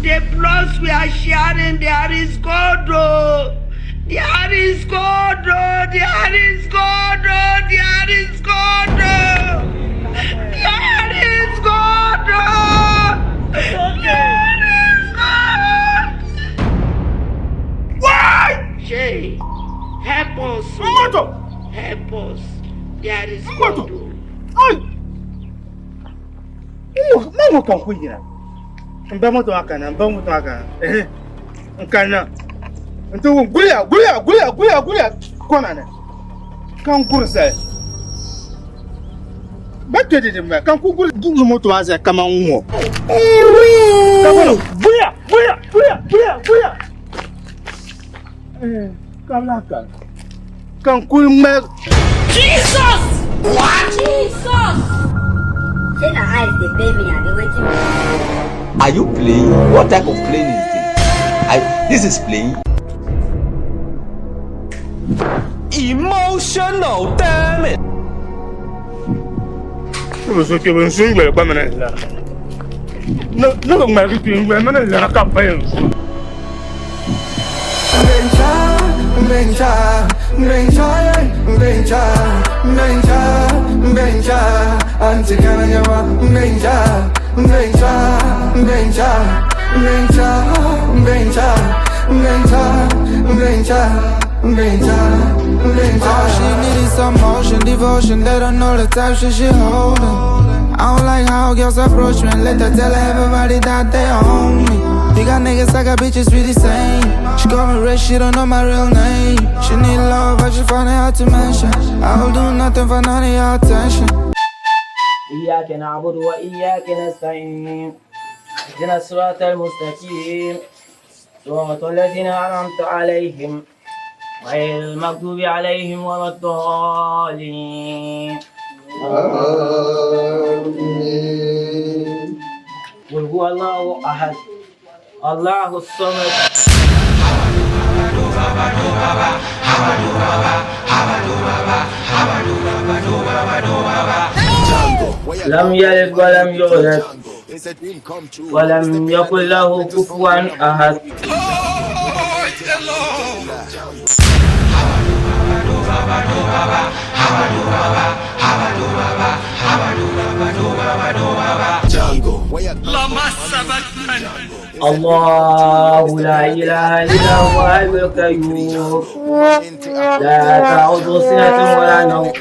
The plus we are sharing, there is God, oh. There is God, oh. There is God, oh. There is God, oh. There is God, oh. There is God. Why? Shay, help us. Moto. Help us. There is God, oh. Ai! Mo ka n ku yina. N ba moto maa kana, n ba moto maa kana. Ehe. N kanna. N ti wum guliya, guliya, guliya, guliya, guliya kona ni. Ka n guri zali. Ba kpe di din bala ka n ku guri guri moto maa zali kaman ŋ-ŋɔ. Ka bɔni guliya, guliya, guliya, guliya, guliya. Eh, ka bi lahi kani. Ka n kuli ŋmaligi. Jesus! What? Jesus! Shey na eyes dey pain me abi wetin be Are you playing? What type of playing is this? I, this is playing. Emotional, damn it! Ni bi so kpe bi n-su n-yoli gba mini n lara. Ni ni bi ŋmaligi kpe n-yoli mini n lara ka bɛ pa yɛn su. All she need is some motion, devotion. They don't know the type shit she holding. I don't like how girls approach me. Later tell everybody that they own me. You got niggas, I got bitches, we the same. She call me rich, she don't know my real name. She need love, but she find it hard to mention. I will do nothing for none of your attention. إياك نعبد وإياك نستعين اهدنا الصراط المستقيم صراط الذين أنعمت عليهم غير المغضوب عليهم ولا الضالين قل هو الله أحد الله الصمد لم يلد ولم يولد ولم يكن له كفوا أحد الله لا إله إلا هو الحي القيوم لا تأخذه سنة ولا نوم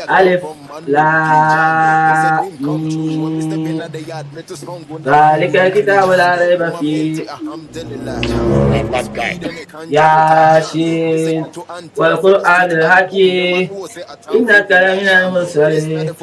ألف La ذلك الكتاب لا ريب فيه ياسين والقرآن الحكيم إنك لمن المرسلين.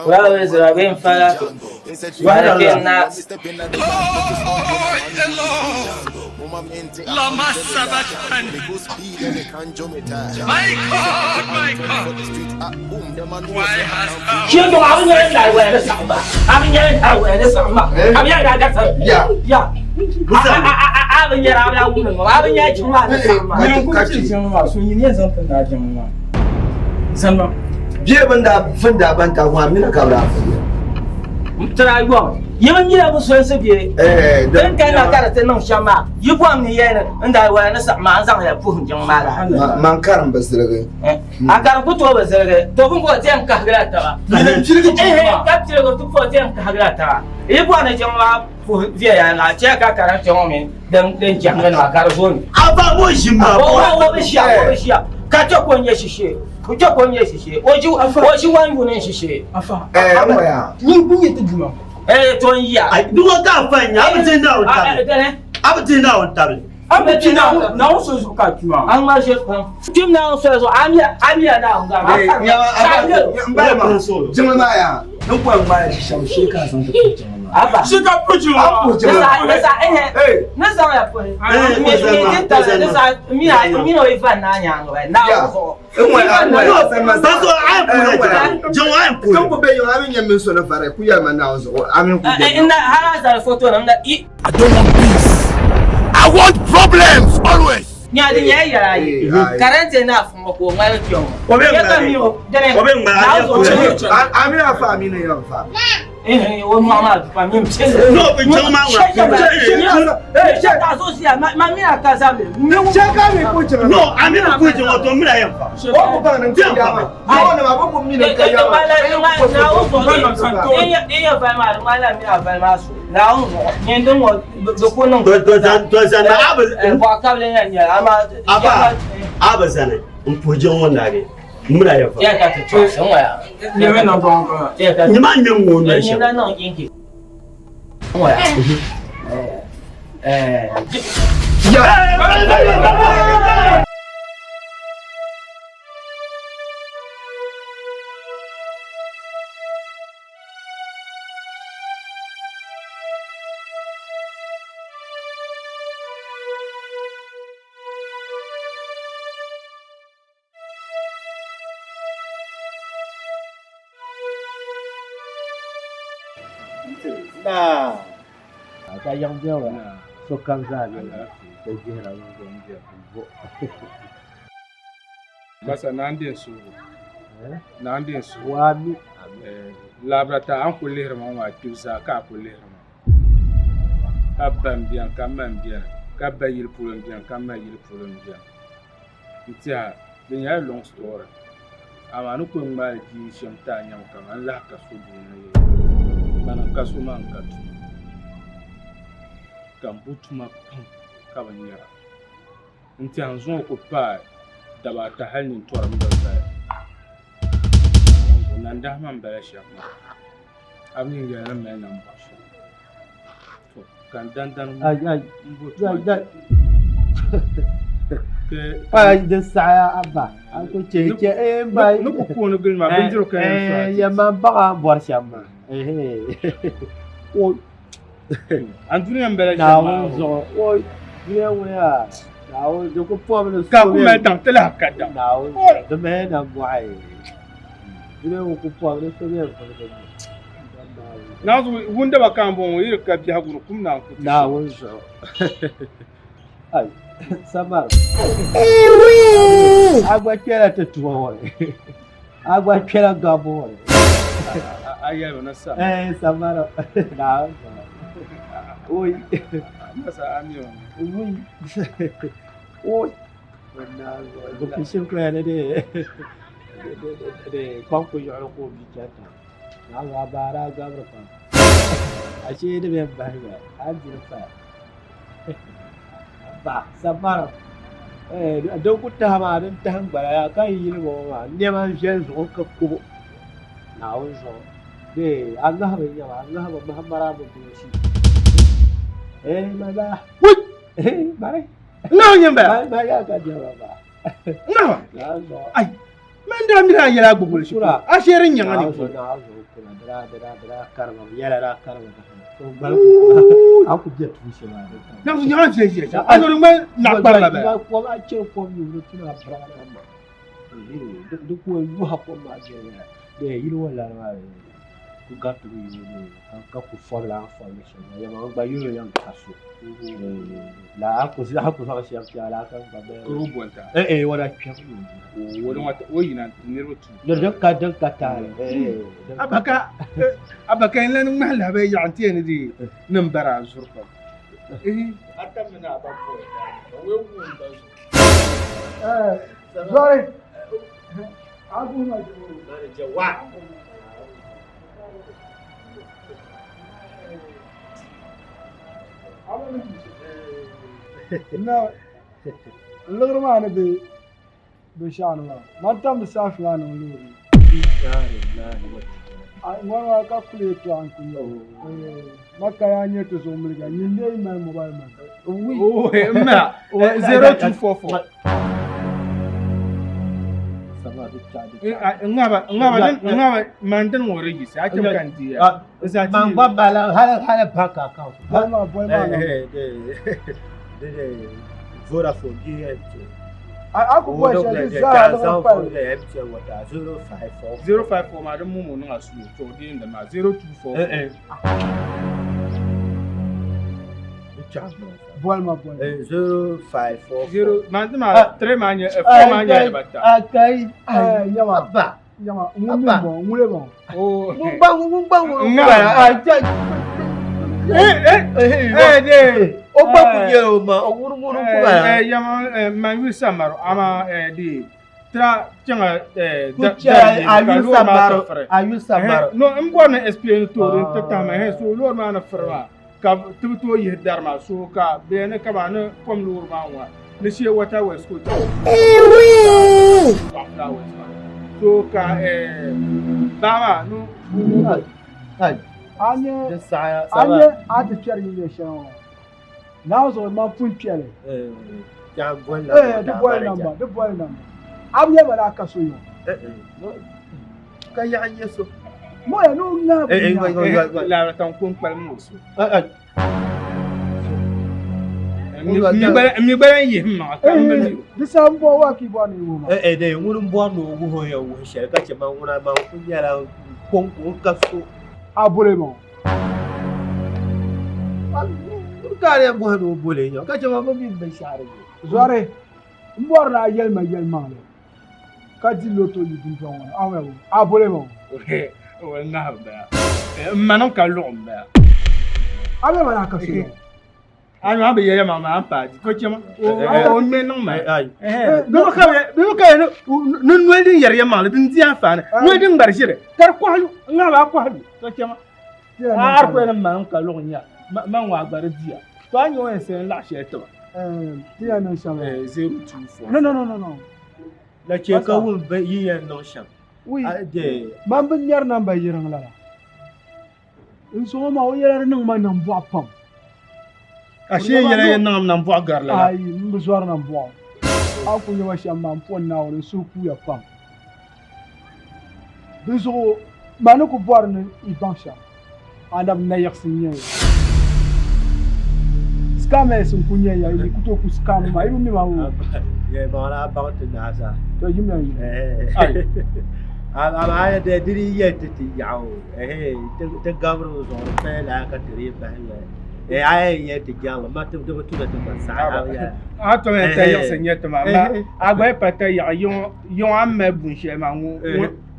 ووزر بن فلك ملك الناس. Lama sabachthani. My God, my God. Why hast thou 听懂阿们人来为了什么？阿们人来为了什么？阿们人来干什么？呀呀！阿阿阿阿们人阿们无能，阿们人穷啊！你们ci jin ma sun yi ne zan tunda jin ma zan Biye ban da fin da ban ta kuma mina ka bra. Tara yuwa yi min yɛrɛ bi sonsi bɛ din ka na ka di ti niŋ shɛm maa yi bɔm ni yɛn n daa waya ni saɣa maa n zaŋ ya puhim jiŋ maa la. Man karim ba ziligi. A karim ku tooi bi ziligi to bin bɔ ti yɛn kahigila taba. Ka piligi ti bɔ ti yɛn kahigila taba yi bɔri ni jiŋ maa puhi viɛnyɛlinga a chɛ ka karim kpɛ ŋɔ mini din jɛhimli nima ka di zooni. A ba mo ʒi maa. O o bi ʒiya o bi ʒiya ka chɛ ka o nyɛ shishee o chɛ ka o nyɛ shishee o ʒi o ʒi wan yuuni shishee. Afa. Eh n waya. Ni kun yɛ ti duma. Eh to n yiya. Ai duk ka fa nya abu tin na on tabli. Abu tin na on tabli. An bɛ ti na na o so zuɣu ka tuma. An ŋma ʒe pam. Kpim na o so zuɣu amiya amiya na o gama. N ba ma jiŋli maa yaa n kɔŋ ŋmaa shɛm shee ka zaŋ ti puhi jiŋli maa. Aba. Shi ka puhi jiŋli maa. An puhi jiŋli maa. Nisa ehe ni zaŋ ya puhi. Mi mi ti tali nisa mi a mi o yi fa na nyaanga ba na o zuɣu. N waya n waya Baso ai puhi jiŋ ai puhi. Kan ku bɛ yiŋ a mi nyɛ min so ni fari ku yɛli ma na o zuɣu a mi ku bɛ. Na hala zali foto nim na i. I don't want peace. I want problems always. Nya di nyɛ yɛla ayi karante na fún ko ŋmali kpɛ ŋɔ. O bɛ Yɛ ka mi o dɛnɛ. O bɛ ŋmari a yɛ puhi. A mi na fa a mi ni yɛn fa. O nɔɣu maa pa mi piɛlli. No jiŋ maa ŋuna. Shɛ ka so siya ma mi na ka zabili. Shɛ ka mi puhi jiŋli No a mi na puhi jiŋ o to mi na yɛn fa. O ku baŋ ni n ka yaa ma. Nɔɔ nima a bi ku mi ni n ka yaa ma. Aba aba zani n puhi jiŋ ŋɔ naagi n mi na yɛn fa. Nyɛmɛ na bɔŋ ka. Nyɛ maa ŋmɛ n ŋɔ noli shɛm. Na ka yiŋ bɛ wa sokam zaa bɛ ka jihira Basa naan den suhu naan den suhu waami labira ta an ku lihiri ma maa kpibu zaa ka a ku lihiri ma ka ba n biɛni ka ma n biɛni ka ba yili polo n biɛni ka ma yili polo n biɛni n tiɛha di nyɛla long story amaa ni ku ŋmaali bia shɛm ti a nyɛmi kaman n lahi ka so dunia yili bana ka so maa n ka tuma ka n bo tuma pam ka bi nyɛra n tiɛha n zaŋ o ku paai daba ata hali nintɔri n bi bala nandahi maa n bala shɛm maa a bi nyɛ yɛli ni mali nambɔɣu shɛm to ka n dandan n bo tuma Ai di saɣaya abba a ku chɛ chɛ eh ba ni ku kooni gili ma bindirigu ka yɛn sɔɣi eh ya man baɣa n bɔri shɛm maa o an duniya n bala shɛm maa Naawuni zuɣu o duniya ŋuni yaa Naawuni di ku pɔbi ni ka ku mali daŋ ti lahi ka daŋ Naawuni zuɣu di mali nambɔɣu duniya ŋɔ ku pɔbi ni so bɛ vuligi ni Naawuni wundaba ka n bɔŋɔ yiri ka biɛhigu ni kum naan ku ti so Naawuni zuɣu ai samar a gba kpɛla ti tuma ŋɔ ni a gba kpɛla gabu ŋɔ ni a yɛli ni sa eh samar Naawuni zuɣu oi masa ami o ui oi bi pishi koya ni de Kpaŋ ku yiɣiri ka o bia chani tiŋa. Naawuni a baari a gabiri pam. Ashee di bɛn bahi ba, a ni diri paya. Ba, samara. Din ku tahi maa, din tahi n-gbala yaa ka n yili ŋɔ maa, nɛma n-viɛli zuɣu ka kubu Naawuni zuɣu. Dee, a ŋahiba n-nyɛ ba, a ŋahiba mahamara mi boochi. Eh, ma ba. Wui! Eh, bari. Ŋahi n-nyɛ ba. Ma yaa ka diɛma ba. Ŋahiba? Naawuni zuɣu. Ai, man daa miri a yɛla a gbubi li shikuru. A sheeri n nyaŋa ni puuni. Naawuni zuɣu kura, di daa, di daa, di daa karima, yɛla daa karima. A ku bɛ tuun shɛli maa ni. Naawuni nyaŋa viɛl ʒiya shɛm. A noli ŋmani naɣikpari la bala. Kom a chɛri kom nyubu di tuna a biraga na ma. Di ku yuha kom maa viɛnyɛla. Di yili ŋɔ lana maa ku gariti mi yuli ka ku fɔbila a ni fɔbili shɛm maa. Yɛma n gba yuli yɛn ka so. La a ku zaŋ shɛm kpɛ a la ka gba bɛ. Ka o boli ta. Eh eh o daa kpɛm. O o yina nti niriba tu. Ni din ka din ka taali. Abaka abaka n lan ŋmahi lahabaya yaɣa n-ti ya ni di niŋ bara a zuri pam. A tammi ni a ba boli ta ka o yɛn wuhi ba zuɣu. Zɔri. Na liɣiri maa ni be binshɛɣu ni maa man tamdi saafi maa niŋ loori ni. Ŋɔri maa ka kuli yɛtɔɣa n-ku nyɛ o. Maka yaa nyɛ ti zuɣu miliga nyin lee mali mobile money. M ma 0244. Ŋaba ŋaba ŋaba man dini ŋɔ di yiɣisi a chɛ ka n di ya. Man gba bala hali hali bank account. Boli maa boli maa na. Vodafone bee MTN. A ku boli shɛli di zaa liɣiri pali. MTN wata 054. 054 maa di mumu niŋ a suo to di yɛn maa 0244. Boli ma boli. 054. 0 man di maa 3 maa nyɛ 4 maa nyɛ dibata. Akai. Nyama. Abba. Nyama ŋun mi bɔ ŋun bɔ. Ŋun gba ŋun gba ŋun Ŋaba. Eh de. O gba ku nyɛ o ma o ŋun ŋun ku ba. Eh yama man yuli samaro ama di tira chaŋa Ku chɛ a yuli samaro a yuli samaro. No n bɔri ni explain to din ti tahima he so loori maa ni firi maa ka ti bi tooi yihi dari maa so ka bɛ ni ka ni kom loori maa ŋɔ ni shee water west ko chaŋ so ka baa maa no A nyɛ a nyɛ a ti kpɛri yi nyɛ shɛli ŋɔ naa zuɣu man pun kpɛli. Eh di boli namba di boli namba a bi yɛli ma ni a ka so yɔ. Ka yaɣa nyɛ so. Moya ni o ŋmaa bi nya. Laara tan ko n kpalim o so. N mi gbala n yihi n maŋa ka n bi mi o. Di saha m bɔhi wa ka i bɔri ni i wuhi ma. Eh de ŋuni n bɔri ni o wuhi o yɛn wuhi shɛli ka chɛ man ŋuna man ku nyɛla konko n ka so. A boli ma. N ka yɛn bɔhi ni o boli nya ka chɛ man bi mi binshɛɣu di zuɣu. Zɔri m bɔri ni a yɛli ma yɛlimaŋli ka di loto yi dundɔŋ ŋɔ ni a wum a boli ma. O ŋahi baya. N ma niŋ ka luɣi m baya. A bɛ ma ni a ka so ŋɔ. A nyo a bi yɛli ma maa n paai di to chɛ ma. O ŋmɛ niŋ ma. Bɛ mi ka ni noli din yɛri yɛlimaŋli din di anfaani noli din ŋmari ʒiri ka di kɔhilu n ŋahi ba a kɔhilu to chɛ ma. A di kuli ni ma niŋ ka luɣi nya man ŋɔ a gba di diya. To a nyɛ o yɛn sani laɣ shɛli tiba. Ti yɛn niŋ shɛm. 024. No no no no no. La chɛ ka wum yi yɛn niŋ shɛm. Man bi ŋmɛri namba yiriŋ lala. N sɔŋɔ maa o yɛla di niŋ ma nambɔɣu pam. Ashee yɛla yɛn niŋmi nambɔɣu gari lala. Ayi, m bi zɔri nambɔɣu. A ku nya ma shɛm maa, m pɔni Naawuni, n suhu kuuya pam. Dinzuɣu maa ni ku bɔri ni yi baŋ shɛm, anabi nayiɣisi n-nyɛ ya. Scammers n-ku nyɛ ya, yi ku tooi ku scam ma, yi bi mi ma o. Yɛlimaŋli a baŋ ti naai zaa. To yimya yi. Amaa di di yɛli ti ti yaɣa o ti gabiri o zuɣu di paya laa ka ti dii bahi yoli. A yɛn yɛli ti jaŋli ma ti di bi tu ni ti gba saɣi a. A tom yɛn tayiɣisi n-nyɛ ti maa, a gba yi pa tayiɣi yiŋɔ a ni mali bun shɛli maa ŋɔ.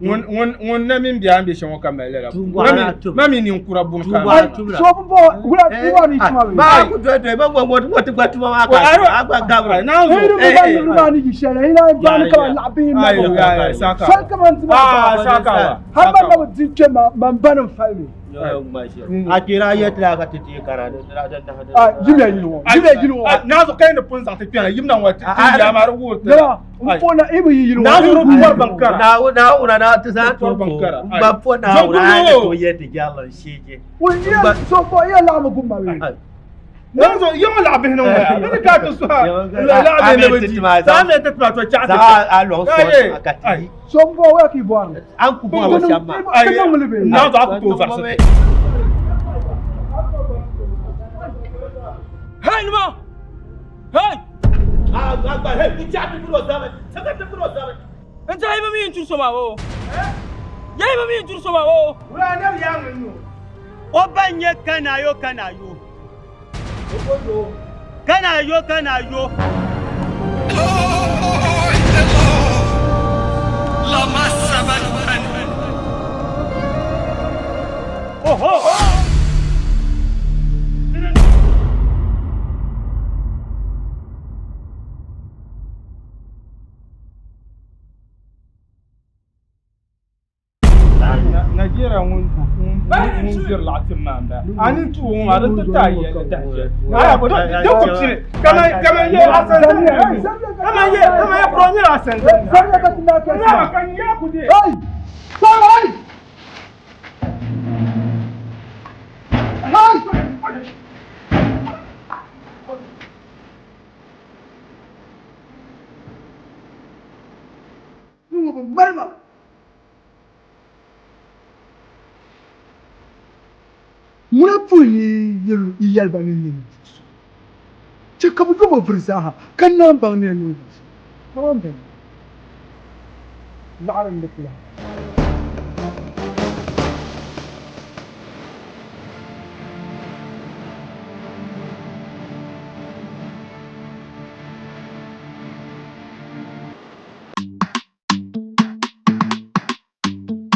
Ŋun na mini bia n bɛ shɛm ŋɔ ka mali lala. Ma mi ninkura buni ka. So bi bɔ wula wula ni tuma bɛ. Ba ku dɔ dɔ ba ŋɔ ŋɔ ti gba tuma maa ka a gba gabira. Yi ni ba ni ba ni yi shɛli yi na ba ni kama laɣa bihi na bɔ. Soli kama n ti ma ba. Hali ba na bi di kpɛ ma man ba ni fali mi. A kpɛra a yɛ tila ka ti ti kara. Yimya yili ŋɔ yimya yili ŋɔ. Naazu ka yi ni pun zaŋ ti kpɛna yimna ŋɔ ti yaa maa di wuhiri ti. N po na i bi yi yili ŋɔ. Naawuni pɔri ban kara. Naawuni Naawuni na ti zaŋ ti po n gba po Naawuni a ni tooi yɛ ti jɛrili n sheeje. So bɔ iya laɣimi gu ma bee. Naawuni yiŋ laɣa bihi ni ŋɔ ya. Bɛ ni ka ti suha laɣa bihi ni bi di. Saa mi ti tima to chaɣa ti. Zaɣ a lɔŋ sɔn a ka ti yi. So bɔ waya ka i bɔri. An ku bɔri shɛm maa. Ti niŋ li bee. Naawuni a ku tooi varisi ti. Hey nima! Hey! N tɛha yi bi mi n turi so maa o. Ya yi bi mi n turi so maa o. Wula ne bi yaa ŋun nyo. O ba n-nyɛ Kanayo Kanayo. Kanayo Kanayo. Oho! Nigeria ŋun diri laɣatim maa n-bala. A ni tuui ŋɔ maa di ti taai yɛlli dahiʒiɛli. Aya bɔ di ku pili kaman kaman ye Asanzani kaman ye kaman ye bro nyɛla Asanzani. Nyama ka nyɛ ku de. Ŋuna pun yi yɛli ba ni n nyɛ ninvuɣ so, chɛ ka bɛ yo ma vuri zaaha, ka n naan baŋ ni n ninvuɣ so. Kaman bɛn laɣiri n-di ku lahi.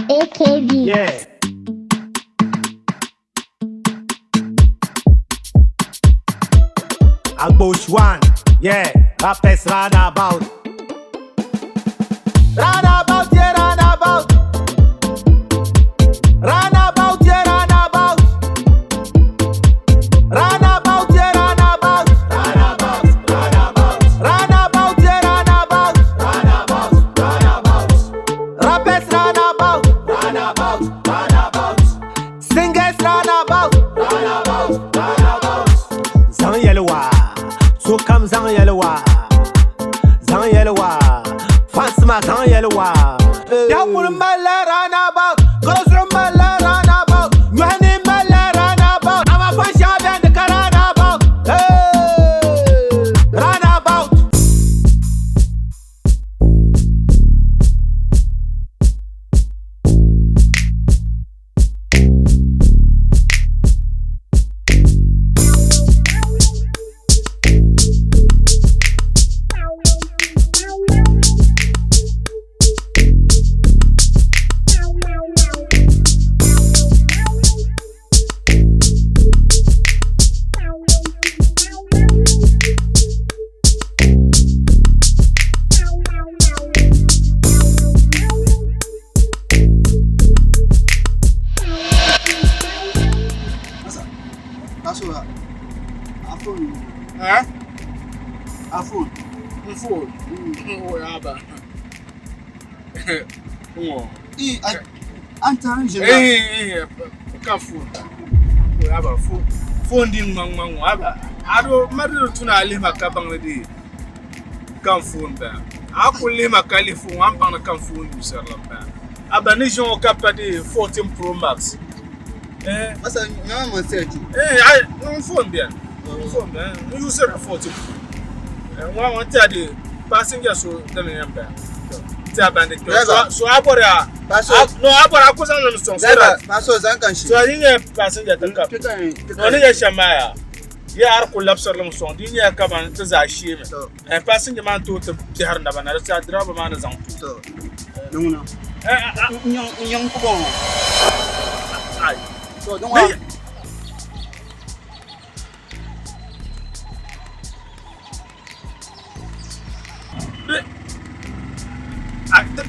AKB. Yeah. Agbosh one, yeah, rappers round about. Round about, yeah, round about. Round about, yeah, round about. Round about, yeah, round about. Round about, round about. Round about, yeah, round about. Round about, round about. Rappers round about. Round about, round about. Singers round about. Round about, round about. Zaŋ yɛli waa, sokam zaŋ yɛli waa. Zaŋ yɛli waa, fans maa zaŋ yɛli waa. Biɛhikuli malila round about, garo zuɣu malila round about, nyɔhi ni malila round about, amaa fan shɛŋa bɛni di ka round about. Hey, round about. Masa, kaso a phone. Eh? A phone. N phone. O ya ba. Ŋɔ. I an tan je. Eh eh ka phone. O ya ba phone. Phone din ŋmaŋ ŋmaŋ ŋɔ aba. Ado mari tuna alima ka baŋ ni di kan phone ba. A ku lihima ka lihi phone an baŋ ni kan phone yusiri ba. Aba ni ʒi ŋɔ ka pa di 14 Pro Max. Eh. Masa, nyama man search. Eh, ai n phone bɛni. N phone bɛni. N yusiri 14 Pro. Eh, ŋɔ ŋɔ ti a di passenger so dini yɛn ba. Ti a bandi kpɛ. Driver. So a bɔri a. No, a bɔri a ku zaŋ lim sɔŋ so that. Paso zan kan shi. So yi nyɛ passenger ti ka. No ni yɛ shɛm maa yaa. Yɛ a di ku labisiri lim sɔŋ di nyɛla kaman ti zaa sheemi. Eh, passenger maa n tooi ti kpɛhiri naba na di saha driver maa ni zaŋ to. Nunguna. N yiŋ ku bɔŋɔ. To di ŋɔ.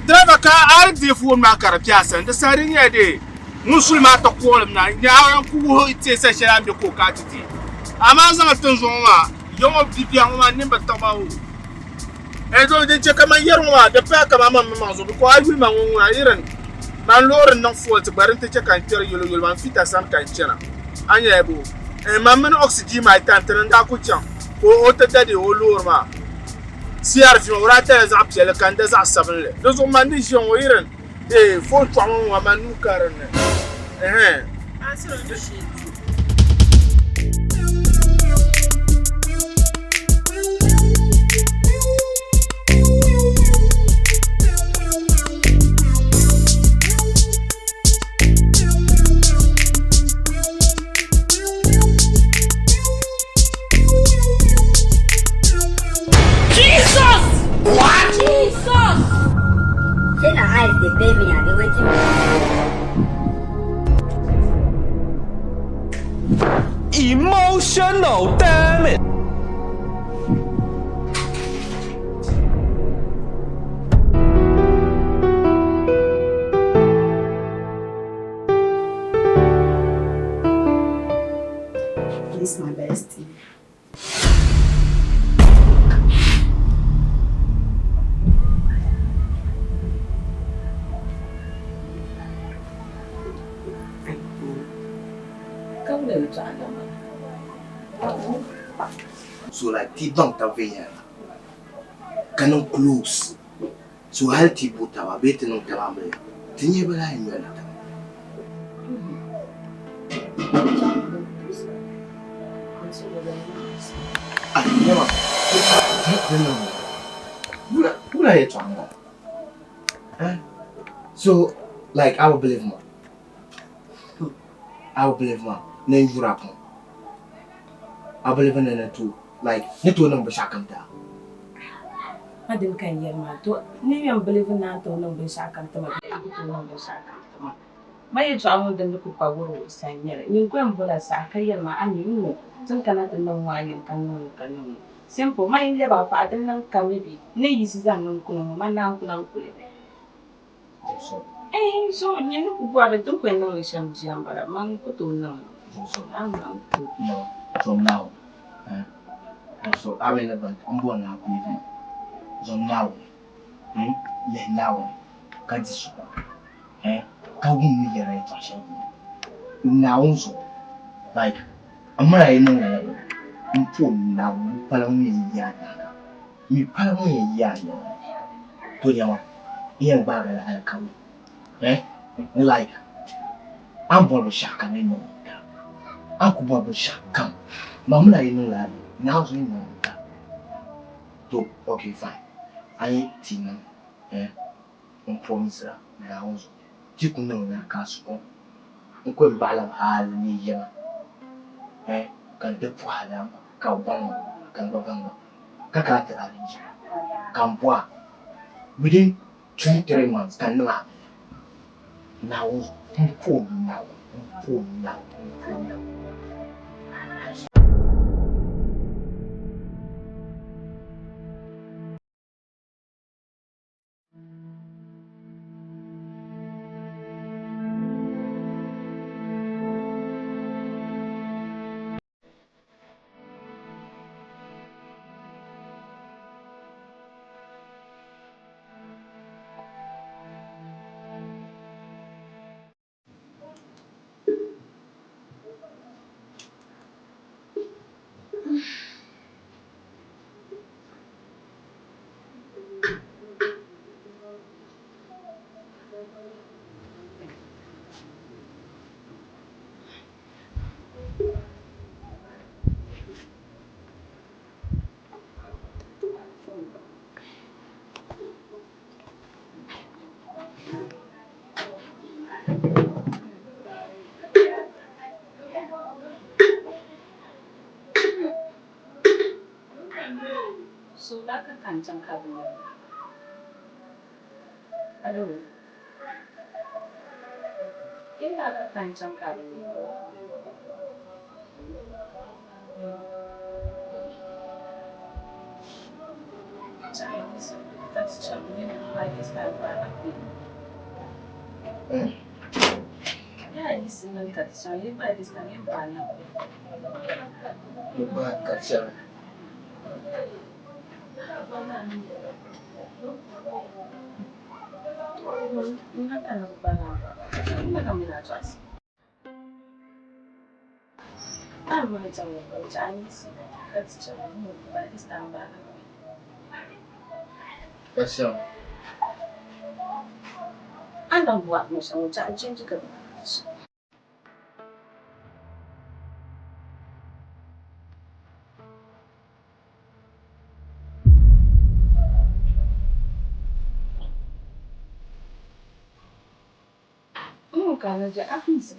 Driver ka a di deei foon maa ka di kpɛ a sani di saha di nyɛla dee ŋun suli maa ti kɔɔlim na n nyɛ ku wuhi ti sa shɛli a ni bɛ ka o ka a ti deei amaa zaŋ tinzuɣu ŋɔ maa ya ŋɔ bibiɛhi ŋɔ maa nini bi tiɣi ba o Eh, din chɛ ka man yɛri ŋɔ maa di paya kaman man maŋ zuɣu because a yuli ma ŋɔ ŋuna irin man loori n niŋ fault gba din ti chɛ ka n kpɛri yolo yolo man fita sani ka n chana a nyɛla bo eh, man mini oxygen maa tan tini n daa ku chaŋ ka o ti da dee o loori maa CRV maa o daa dala zaɣ piɛlli ka n da zaɣ sabinli di zuɣu man ni ʒiya ŋɔ irin eh, phone chɔɣu ŋɔ ŋɔ man nuu ka dinni eh. Jesus! What? Jesus! Shey na eyes dey pain me abi wetin be Emotional, damn it! This my bestie. So like ti baŋ tab viɛnyɛliŋga ka niŋ close so hali ti bo taba bee ti niŋ taba amiliya ti nyɛ bi lahi nyɔri taba. Ah, nyama, di niŋ wula yɛltɔɣa m-bala? Eh? So like I would believe ma. I would believe ma ni n yura pam. I believe ni ni tooi like ni tooi niŋ binshɛɣu kam daa. Ma dini ka n yɛli maa to ni yɛn believe ni a ni tooi niŋ binshɛɣu kam ti ma bee a ku tooi niŋ binshɛɣu kam ti ma. Ma yɛltɔɣa ŋɔ din ni ku kpa wurim o sani nyɛli, nyin ko yɛn bola saha ka yɛli ma a ni n-ŋɔ ti ni kana ti niŋ ŋɔ a yɛn ka niŋ li ka niŋ li. Simple, ma yi lɛbi a paɣa di niŋ ka maybe n ni yiɣisi zaŋ niŋ kuni ŋɔ ma naan ku lahi kuli. Ɛɛh so nyin ni ku bɔri li ti ni ku yɛn niŋ li shɛm jia m-bala man ku tooi niŋ li. No, from now, eh, so a mi ni ban m bɔri ni a believe ma. Zom Naawuni. Hmm? Lihi Naawuni ka di suhu, eh, ka wum ni yɛra yɛtɔɣ shɛli polo. Naawuni zuɣu, like, m mali a yi niŋ lala bini, m po Naawuni mi pala ŋun yɛn yi a nyaaŋa, mi pala ŋun yɛn yi a nyaaŋa. To nyama, n yɛn gbaagi la alikauli, eh, ni like, a ni bɔri binshɛɣukam yi niŋ n tari, a ni ku bɔri binshɛɣukam, ma mi ni a yi niŋ lala bini, Naawuni zuɣu yi niŋ n tari. To ok fine a yi ti niŋ eh n promise a Naawuni zuɣu ti ku niŋ na ka a su kom n ku yɛn baɣila hali ni yiŋa eh ka n ti puhi a laamba ka a baŋ ma ka n gba baŋ a ka ka a ti arrange ka n bɔhi a within 2-3 months ka n niŋ a Naawuni zuɣu n po Naawuni n po Naawuni n po Naawuni. So la ka kan chaŋ ka bɛ yɛli. Alo. Ina ka time chaŋ ka a bi nya. Ba ka chaŋ.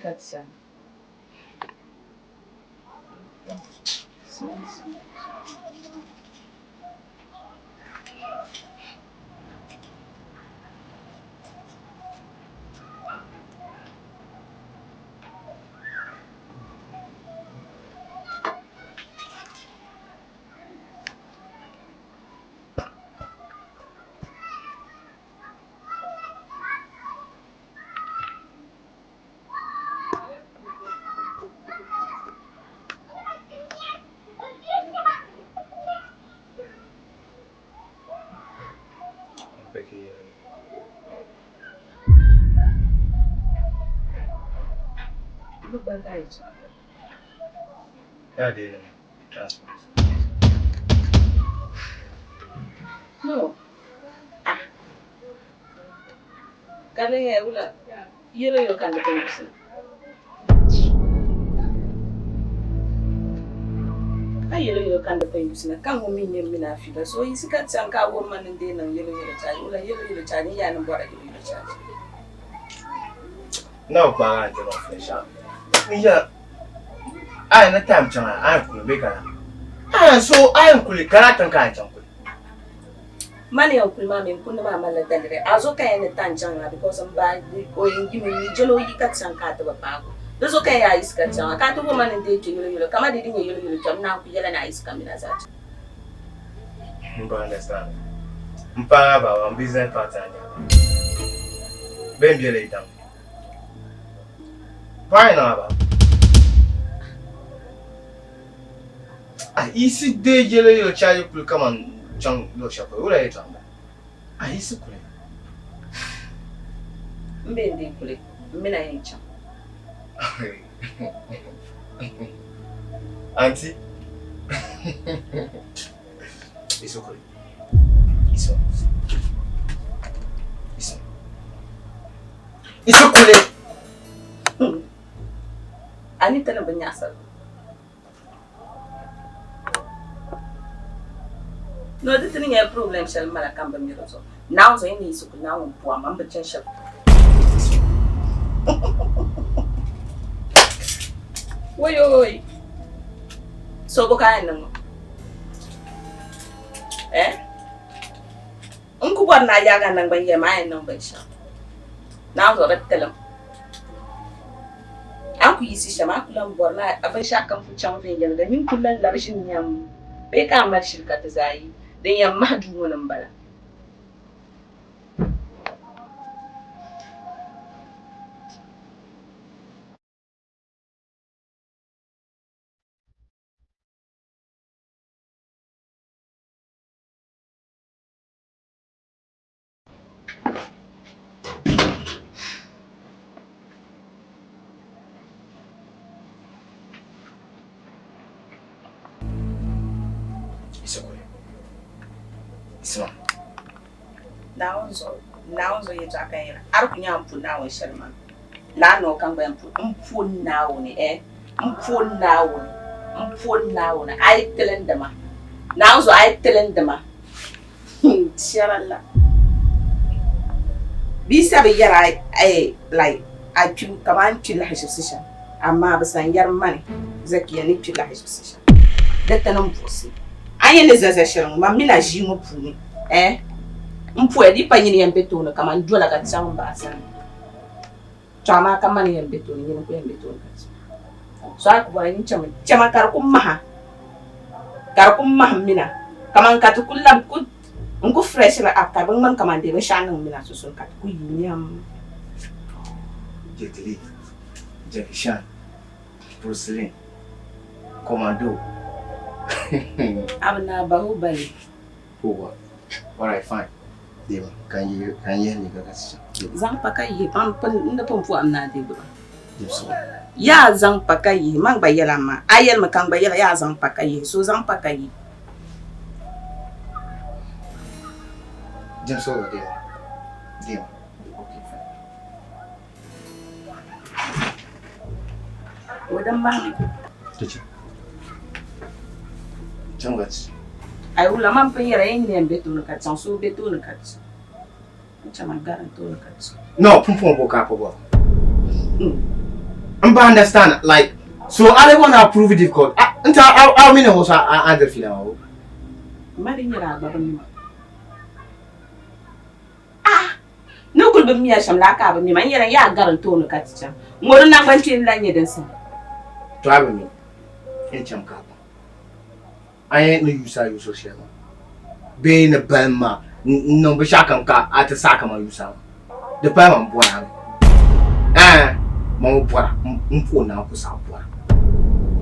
Ka chaŋ. Peki yani. Ya dai transport. No. Ka di nyɛla wula yɛlo yɛlo ka di bɛ Ka yɛlo yɛlo ka di bɛ yusina ka ŋun mi nyɛ mina fiila so yisi ka chaŋ ka a wurim ma ni dee niŋ yɛlo yɛlo chaji wula yɛlo yɛlo chaji n yaa ni bɔra yɛlo yɛlo chaji. Na o kpaagi a jɛma fun shɛŋa. N yɛla a yɛn ni time chaŋ a yɛn kuli bee kana. A yɛn so a yɛn kuli kana tiŋ ka a yɛn chaŋ kuli. Mani yɛn kuli maa mi n kundi maa malila daliri a zo ka yɛn ni tan chaŋ maa because n ba o yɛn yimi n yi jɛli o yi ka chaŋ ka a ti bi paagi o di zo ka yɛn a yiɣisi ka chaŋ maa ka a ti bo ma ni n deei kpe yolo yolo kaman di di nyɛ yolo yolo kpɛm n naan ku yɛla ni a yiɣisi ka mina zaa chaŋ. M bi understand. M paagi a baaba m business partner n nyɛ a ba. Bee m bela yi daŋ. Paagi niŋ a ba. A yiɣisi deei yɛlo yɛlo chaji kuli kaman chaŋ luɣ shɛli polo wula yɛltɔɣa m-bala? A yiɣisi kuli. M be n-deei kuli m mi na yɛn chaŋ. Aunty. Yiɣisi kuli. Yiɣisi. Yiɣisi. Yiɣisi kuli. A ni ti ni bi nyaɣisiri. No di ti ni nyɛla problem shɛli m mala ka m bi mi di zuɣu. Naawuni zuɣu yi ni yiɣisi kuli Naawuni buɣa ma m bi chani shɛli polo. Woyooi! So bo ka a yɛn niŋ ŋɔ? Eh? N ku bɔri ni a yaagi a naŋgban yɛli ma a yɛn niŋ binshɛɣu. Naawuni zuɣu di tilim. A ni ku yiɣisi shɛm, a ku lan bɔri ni a binshɛɣukam ku chaŋ viɛnyɛliŋga. Nyin ku lan labi ʒini nyam bee ka a mali shili ka ti zaa yi din yɛn mahi duu ŋɔ ni m-bala. Naawuni zuɣu Naawuni zuɣu yɛltɔɣa ka n yɛra a di ku nya a ni po Naawuni shɛli maa lala noo ka n gba yɛn po n po Naawuni eh n po Naawuni n po Naawuni a yi tilindi ma Naawuni zuɣu a yi tilindi ma Shɛra la. Bia sa bi yɛri a like a kpibu kamani n kpi lahiʒibisi shɛm amaa bi san yɛri mani Zakiya ni kpi lahiʒibisi shɛm di ti ni buɣisi a ni yɛn ni za za shɛli ŋɔ man mi na ʒii ŋɔ puuni eh n poya di pa nyini yɛn be tooni kamani dola ka chaŋ m baɣa sani. Tɔɣa maa ka mani yɛn be tooni, nyini n-ku yɛn be tooni ka ti. So a ku bɔra nyin chami, chama ka di ku maha, ka di ku mahi mina kaman ka ti ku labi ku n-ku fresh ri up ka di bi ŋmani kaman dee binshɛɣu niŋ mina sunsuuni ka ti ku yi nyam. Jet Li, Jackie Chan, Bruce Lee, Commando. A bi naai Bahubali. Poor. Alright, fine. Dema, ka n yihi ka n yihi liiga ka ti chaŋ. Dema. Zaŋ pa ka yihi man pun n ni pun pɔhim ni a deei gbuba. Dibisigu. Yaa zaŋ pa ka yihi man gba yɛla maa. A yɛlimi ka n gba yɛla yaa zaŋ pa ka yihi so zaŋ pa ka yihi. Dibisigu dema. Dema. Okay, fine. O din mahimi. Ti chaŋ. Chaŋ ka ti. Ayi wula man pun yɛra yin yɛn be tooni ka chaŋ so be tooni ka ti. N chama gari n tooni ka ti. No, pumpɔŋ bo ka a bɔra. N ba understand like so I don't wanna prove it difficult. N ta a mini ho so a diri fiila maa o. Ma di nyɛla a gba bi mi ma. Ah! Ni kuli bi miya shɛm laa ka a bi mi ma. N yɛra yaa gari n tooni ka ti chaŋ. Ŋɔ di naŋgbankpeeni lan nyɛ din sani. To a bi mi n chaŋ ka a baŋ. A yɛn ni yuusi a yuusi shɛli maa bee ni balim ma n niŋ binshɛɣu kam ka a ti saɣi kaman yuusi a maa. Di pala man bɔra a mi. Ɛɛn man bi bɔra n puhi naa ku saɣi bɔra.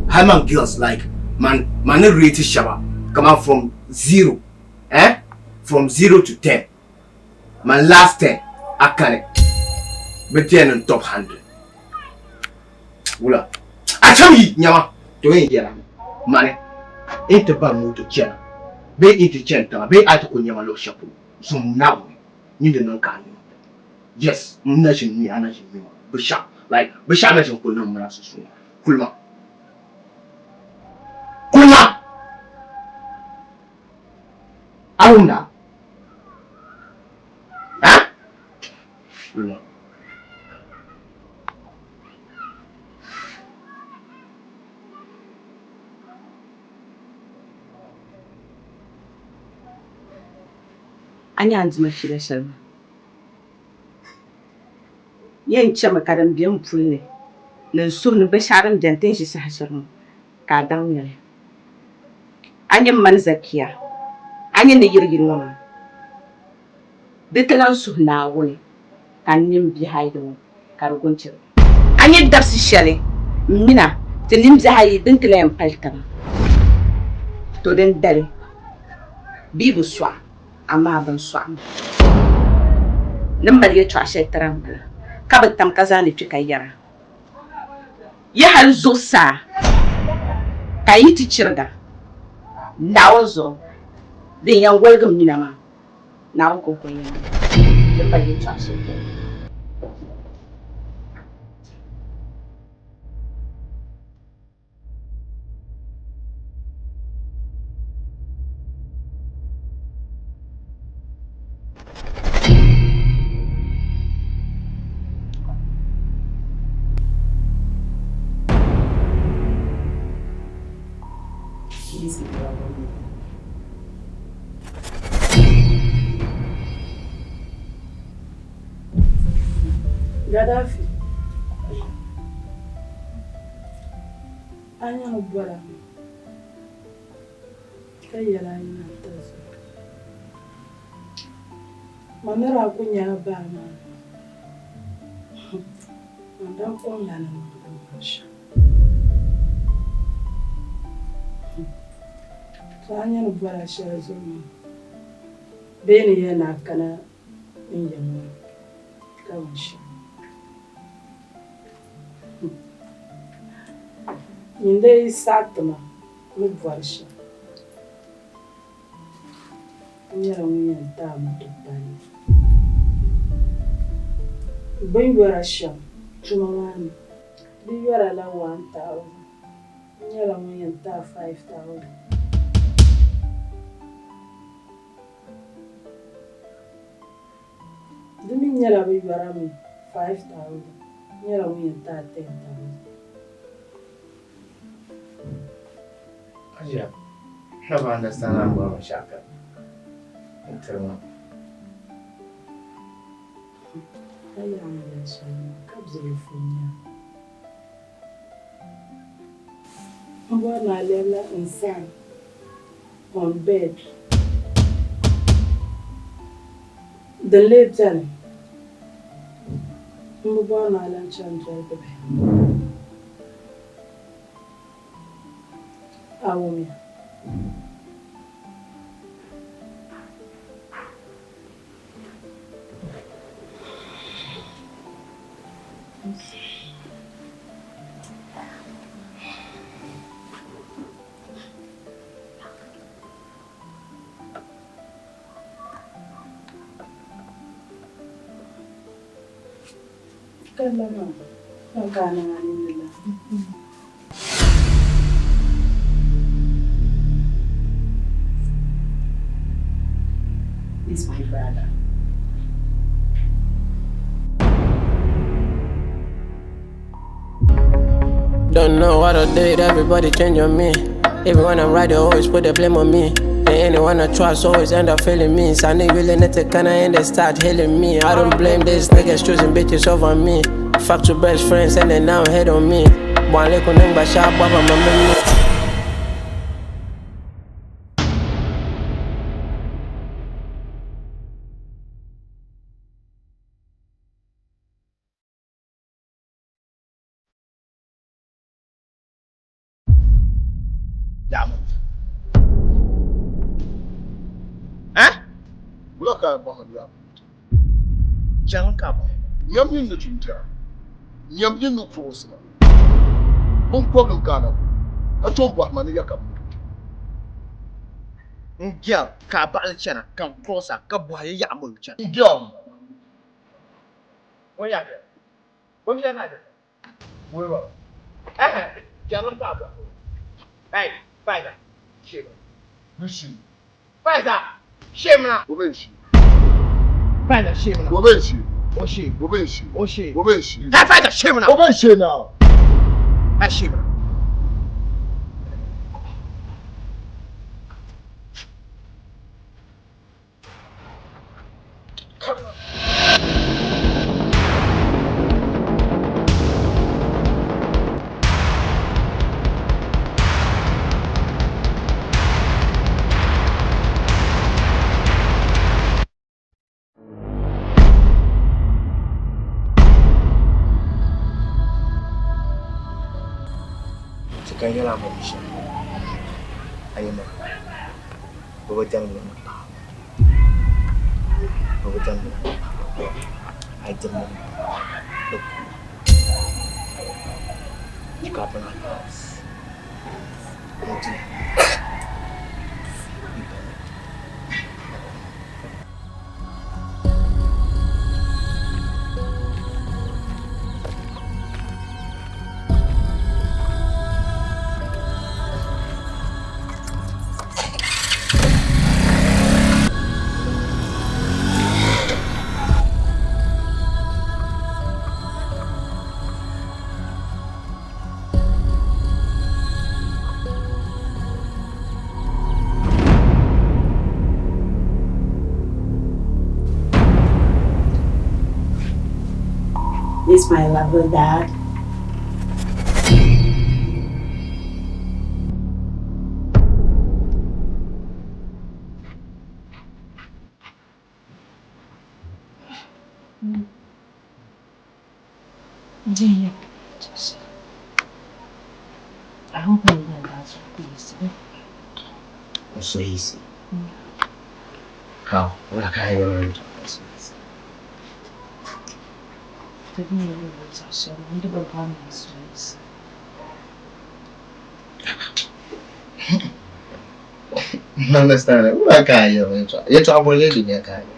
Hali man girls like man man ni rate shɛba kaman from zero eh from 0 to 10 man last 10 a kani bi 10 n top 100 wula a cham yi nyama to yin yɛla mani in ti bari moto chɛna bee in ti chɛni tiŋa bee a ti ku nyama luɣu shɛli polo zum naawuni nyin di niŋ ka a nyama yes n na ʒin mi a na ʒin mi ma binshɛɣu like binshɛɣu na ʒin kuli niŋ mina sunsuuni kulima kulima A wumda? Ha? Kulima. A nya a ni dima fiila shɛli maa? Yɛn chɛmi ka din be n puli ni ni n suhu ni binshɛɣu din beni ti ni ʒi saha shɛli ŋɔ ka a daŋ nya li. A nyɛ m mani Zakiya, a nyɛ ni yiri yili ŋɔ maa. Di ti lan suhi Naawuni ka n nini bihi ayi ŋɔ ka di gu n-chɛ ba. A nyɛ dabisi shɛli m mina ti nini bihi ayi din ti lan yɛn pali taba, to din dali bɛ bi sɔɣi, amaa bɛ ni sɔɣimi. Ni mali yɛtɔɣ shɛli tiri a m-bala, ka bi tam ka zaandi kpe ka yɛra. Yi hali zuɣusaa ka yi ti chiriga Naawuni zuɣu, din yɛn woligi m mina maa, Naawuni kɔŋko n-yɛn mi. Di pa yɛtɔɣ shɛli polo. Gaddafi. A nyɛla bɔra mi ka yɛli a yina n-ti zuɣu. Ma ni daa ku nya a baa maa ni, man daa kɔŋla ni niŋdi ma shɛm. To a nyɛ ni bɔra shɛli zuɣu maa bee ni yɛli ni a kana n yiŋ maa ka binshɛɣu. Nyin dee yi saɣi ti ma ni bɔri shɛm, n nyɛla ŋun yɛn ti a moto palli. Bɛ ni yɔra shɛm tuma maa ni, di yɔra la 1000, n nyɛla ŋun yɛn ti a 5000. Di mi nyɛla bɛ yɔra mi 5000, n nyɛla ŋun yɛn ti a 10000. Ajiya, n na bi understand a ni bɔri binshɛɣu kam n tiri ma. Ka yɛli a ni yɛli shɛli maa, ka biɛlifu n-nyɛ a. M bɔri ni a lɛbila n sani on bed. Din lee beni, m bi bɔri ni a lan chani doli bɛ bihi. A wumya? Ka la maa, ka ka a niŋ a ninni la. He's my brother. Don't know what I did, everybody change on me. Even when I'm right, they always put the blame on me. And anyone I trust always end up failing me. So I need really need to kinda end and start healing me. I don't blame these niggas choosing bitches over me. Fuck your best friends and they now hate on me. Bwana kunimba sharp baba mama. Eh? Wula ka a bɔhindi a Jaŋ ka a bɔhindi. Nyam nyin ni tum tɛha. Nyam nyin ni kuɣisi ma. Biŋkɔblim ka a na ku, ka tom bɔhi ma ni ya ka m ni. N gɛl ka a baɣili chana, ka n kuɣis a, ka bɔhi yi yaɣa molo chana. N gɛl. O ya gɛl. O mi ya na gɛl. Wula. Ɛhɛ, jaŋ ka a bɔhindi. Hey, Faiza, shame. Ni shee. Faiza, shame na. O bɛ shee. Faiza, shame na. O bɛ shee. O shee. O bɛ shee. O shee. O bɛ shee. Hey, Faiza, shame na. O bɛ shee na. Hey, shame na. Ti ka yɛla a bɔbi shɛm a yɛma bɛ bi diɛmdi ni paɣa bɛ bi diɛmdi ni paɣa a yi diɛmdi ni paɣa bɛ ku a ka a bini allowance n-di. Is my lovely dad. Ndiyo. Just I hope I'm not that please. So easy. How? Wala ka yɛn Understand it. Wala ka yɛn yɛtɔ abɔ lady ni ka yɛn.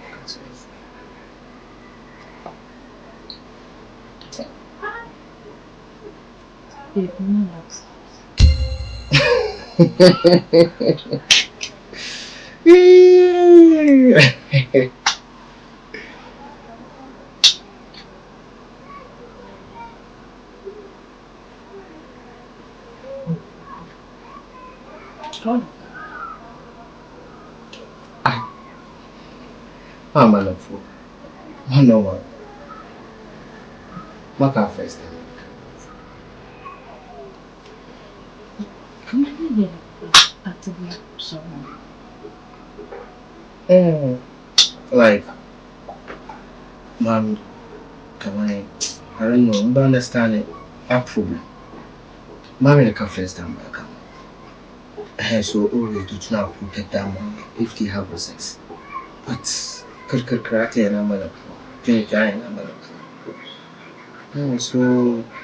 Ah, mana fu. Mana wa. Ma ka first time. Kamani ni yɛli a tibu shɛm maa. Like, man, kamani, I don't know, m understand it, a problem. Mami ni ka first time ba kama. Eh, so always do to now protect that man if they have sex. But, kir kir karate yana mala kuma, tuni ta yana mala kuma. So,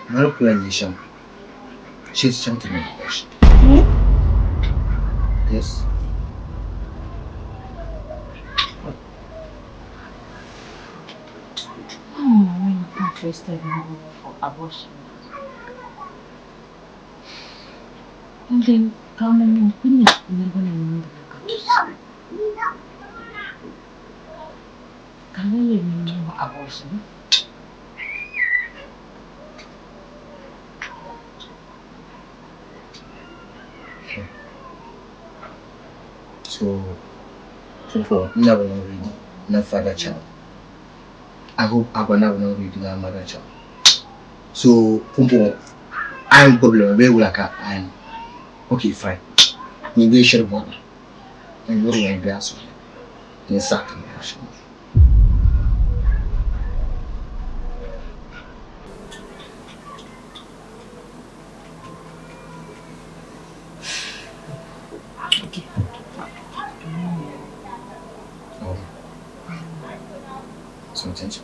mara kula ne sham. She's something like Yes. Oh, when you interested in for abortion. And then, kama ni kunya niriba ni niŋdi li ka tusi. Ka ni yɛn niŋ abortion. So, for n na bi niŋ ready na father child. I hope a gba na bi niŋ ready na mother child. So, pumpɔŋɔ a yɛn gbubi li mi bee wula ka a yɛn Okay, fine. Ni bee shiri bɔri n yuri ŋun be a suhu ni n saɣi ti ni bɔri shɛm. Okay. Oh. So attention.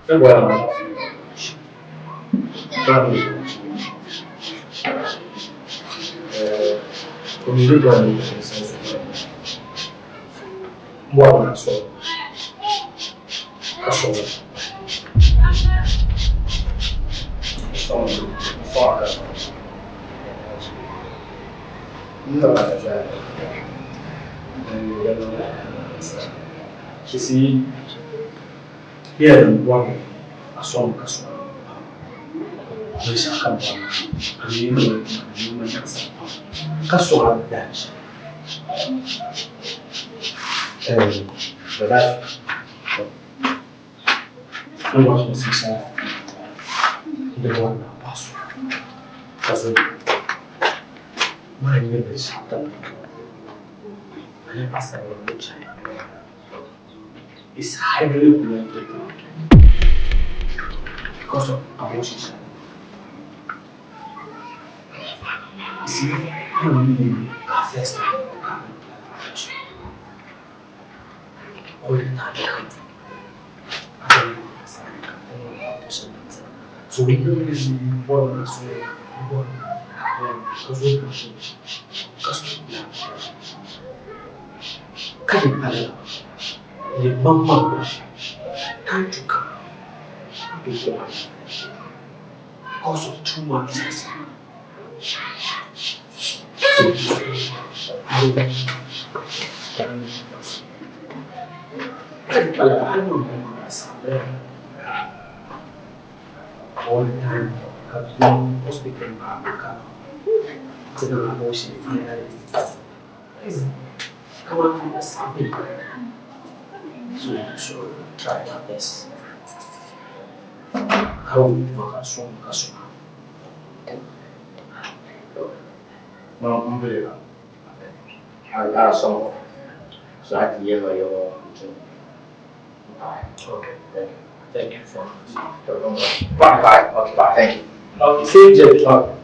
Well, You see, here in one, a song, a song. Binshɛɣu kam a ni yi niŋ li ka ka sɔŋ a dahiʒe. It's highly prevented because of abortion. You see, I really first time So we know this one so one Kada pala ni mamma time to come to because of too much sex. All the time, hospital Come on, stop it. So you should try your best. How you No, unbelievable. I saw so I can hear your Okay. Thank you. Thank you for Bye bye. Okay, bye. Thank you. Okay, save Jet. Okay.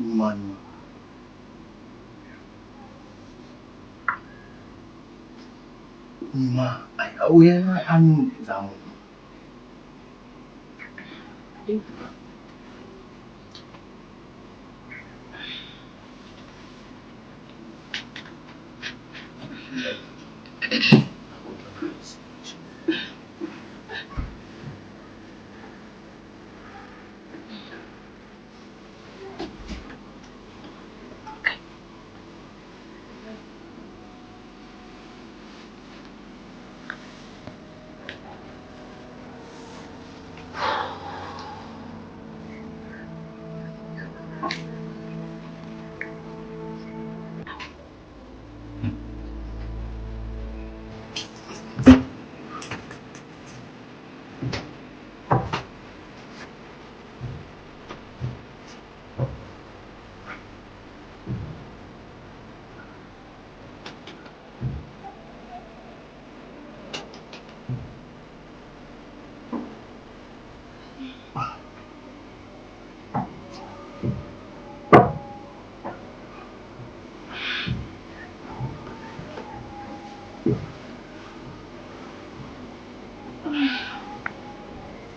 Nyuma nyuma. Nyuma o yɛli a nyu zaɣ ŋɔ.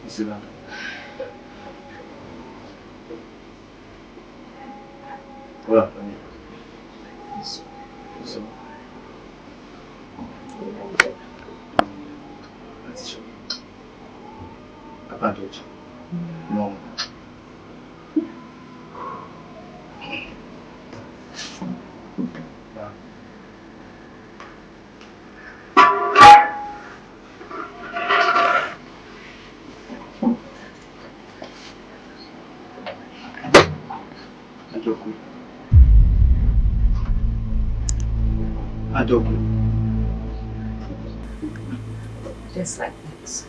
Isla. Wala. So. Advantage. No. Adoku. Adoku. Just like that.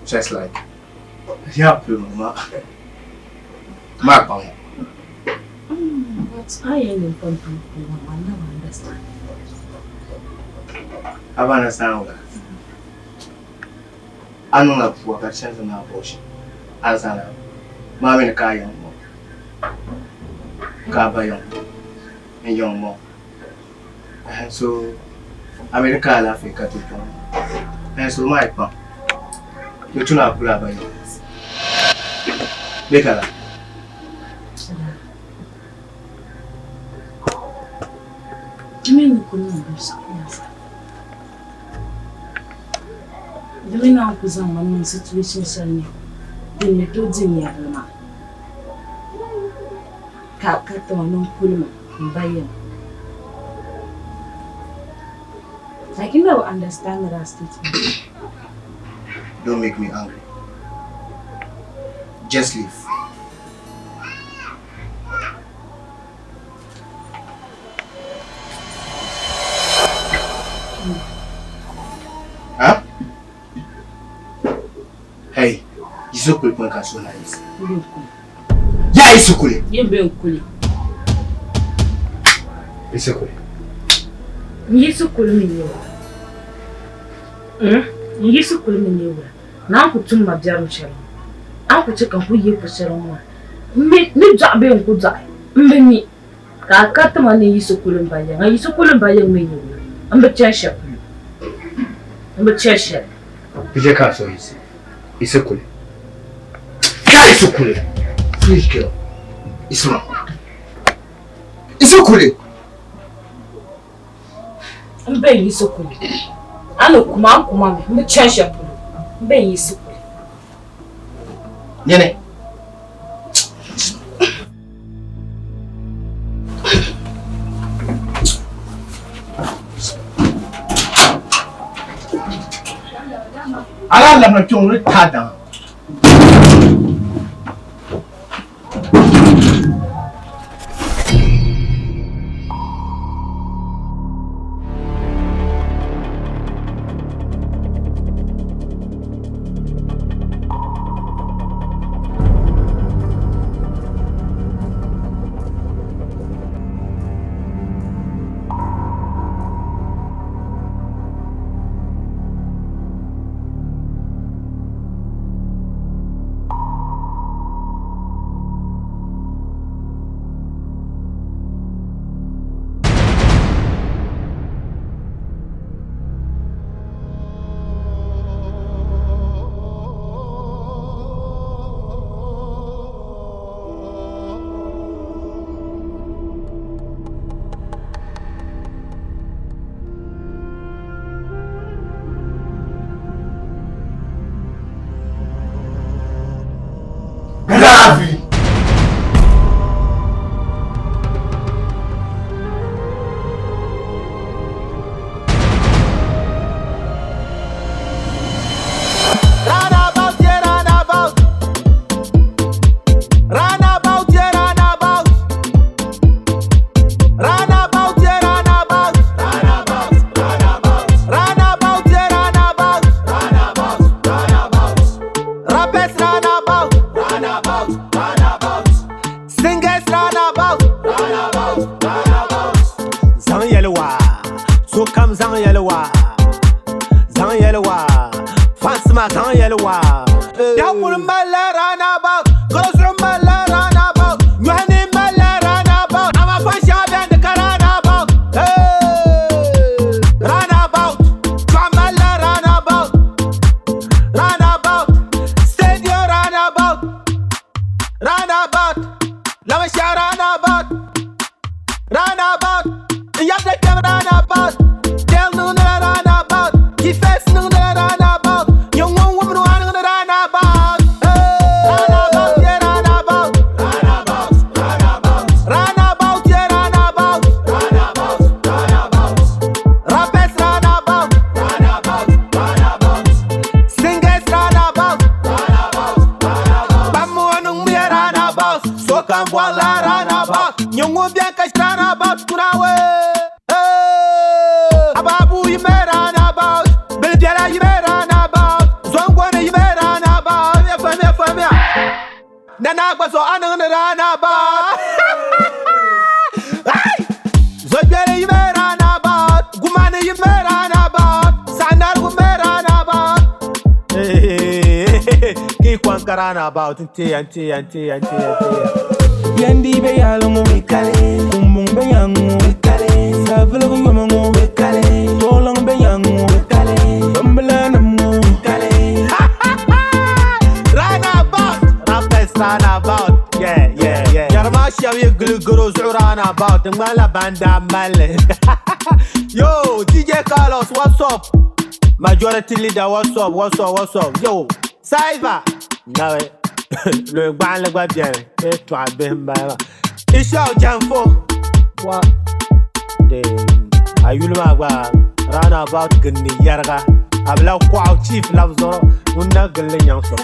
Just like. Yeah, mama. Mark on. But I ain't important for one. I don't understand. I understand that. I don't know what I chance na abortion. Answer. Mami ni ka young mo. Ka ba young. And young mo. And so America la Africa to come. And so my pa. You tuna kula ba young. Bekala. Mimi ni kuni mbisa. Domin na ku zaŋ ma niŋ situation shɛli ni din ni tooi di nyɛrili maa ka ka tiŋa niŋ kulima n ba yɛm. Like you never understand that statement. Don't make me angry. Just leave. Huh? Hey, Isukule point ka so nice. Ya Isukule. Yin bɛ n kuli. Isukule. N yiɣisi kuli mi nyɛ wa. N yiɣisi kuli mi nyɛ wa. Na n ku tum ma biɛrim shɛli ŋɔ. A ku chɛ ka n ku yi pu shɛli ŋɔ maa. N mi ni dɔɣi bee n ku dɔɣi n bi mi. Ka a ka tima ni yiɣisi kuli n ba yiŋa. Yiɣisi kuli n ba yiŋ mi nyɛ wa. N bi chani shɛli polo. N bi chani shɛli. Ije ka so isi. Isukule. Ya Isukule. Please girl. Isma. Isukule. N bɛ yiɣisi kuli. A ni kuma n kuma mi. N bi chani shɛli polo. N bɛ yiɣisi kuli. Nene. Ala lamna kpiɔŋ ni ta daŋa. zaŋ yɛli waa. Biɛhikuli malila runabout, garo zuɣu malila runabout, nyɔhi ni malila runabout, amaa fan shɛŋa bɛni di ka runabout. Hey! Runabout, chuɣu malila runabout, runabout, stadium runabout, runabout, lamashɛɣu runabout, runabout, n yabida kpɛm runabout, Dell niŋdila runabout, Kifes niŋdila runabout, nyɛ ŋun wumdi o a niŋdi runabout. Hey! Runabout, yeah, runabout. Runabout, runabout. Runabout, yeah, runabout. Runabout, runabout. Rappers runabout. Runabout, runabout. Singers runabout. Runabout, runabout. Bammo niŋmiya runabout. Sokam bɔrila runabout. Nyɛ ŋun bɛni ka runabout kuna we. Hey! Ababu yi me runabout. Bilbiɛla yi me runabout. Zongoni yi me runabout. Fahimya, fahimya. Nana gba zuɣu a niŋdi runabout. Hey! Zogbɛli yi me runabout. Gumani yi me runabout. Saɣanarigu me runabout. Ki kɔŋ ka runabout n-teeya n-teeya n-teeya n-teeya n-teeya. Yandi be yaali ŋɔ kumbuŋ be nyaŋ ŋɔ saviligi yomi ŋɔ tuɣiliŋ be nyaŋ ŋɔ bimbilanim ŋɔ Runabout, rappers runabout, yeah, yeah, yeah. Yɛrima shɛba yi gili garo zuɣu runabout, di ŋmanila ban daa mali li. Yo, DJ Carlos, what's up? Majority leader, what's up, what's up, what's up? Yo, Cypher. Nawe, loyi gbaɣinli gba beni, bee tɔɣa bihi m-bala maa. Ishaq Jamfo. Wa, de, a yuli maa gba runabout gindi yɛriga. A bi lahi kɔɣu chief labi zuɣu ŋun na gilli nyaŋ so.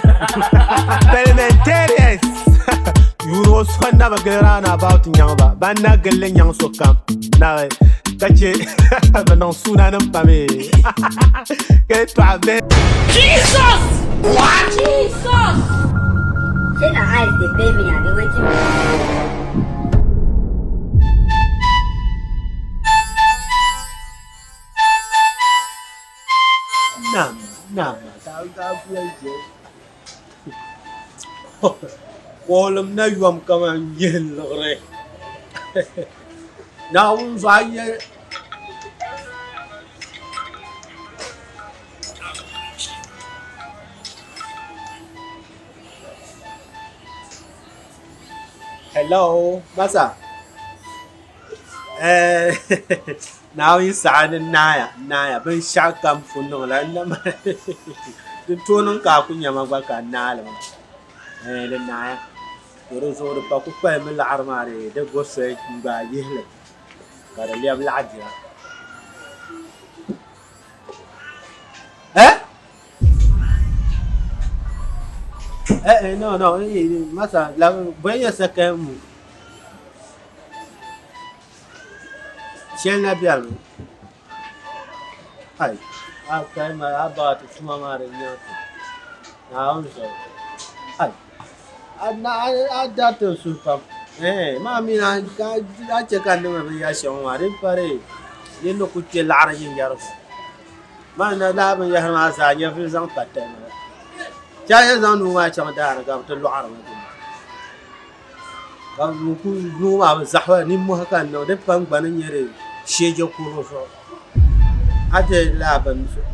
Parliamentarians. Yuuni o so na bi gili runabout nyaŋ ba, ban na gilli nyaŋ so kam. Nawe, ka che bi niŋ sunanim pam ee. Ka yi tɔɣa bihi. Jesus! What? Jesus! Shey na eyes dey pain me abi wetin be Naam, naam, ka ka kula je. Koolim na yom kaman yihi liɣiri. Naawuni zuɣu a yɛli Hello, Masa. Eh, Naawuni saɣa ni naaya naaya binshɛɣu kam pun niŋla n na din tooi niŋ ka a ku nyama gba ka n naali maa. Eh, di naaya. To di zuɣu di pa ku palimi laɣiri maa di di gbubi soli n-gbaai yihili ka di lɛbi laɣ dira. Eh? Eh, eh, no, no, eh, eh, masa, la, bɔya nyɛ second move. Shɛli na bɛni mi. Ai, a kai ma a baɣa ti tuma maa di nyaŋ ti. Naawuni zuɣu. Ai, a na a dariti n suhu pam. Eh, maa mi na a chɛ ka n niŋdi binyɛr shɛŋa maa din pari yi ni ku kpe laɣiri yinyɛri zuɣu. Maa na laa binyɛhiri maa zaa nyɛvili zaŋ pa tali maa. Chɛ a yɛn zaŋ nuu maa chaŋ daani ka bɛ ti lɔɣiri ma dini. Ka bɛ ku nuu maa bi zaɣiba nimmohi ka n niŋ di pam gba ni nyɛ di sheeje kurili zuɣu. A ti laa bini zuɣu.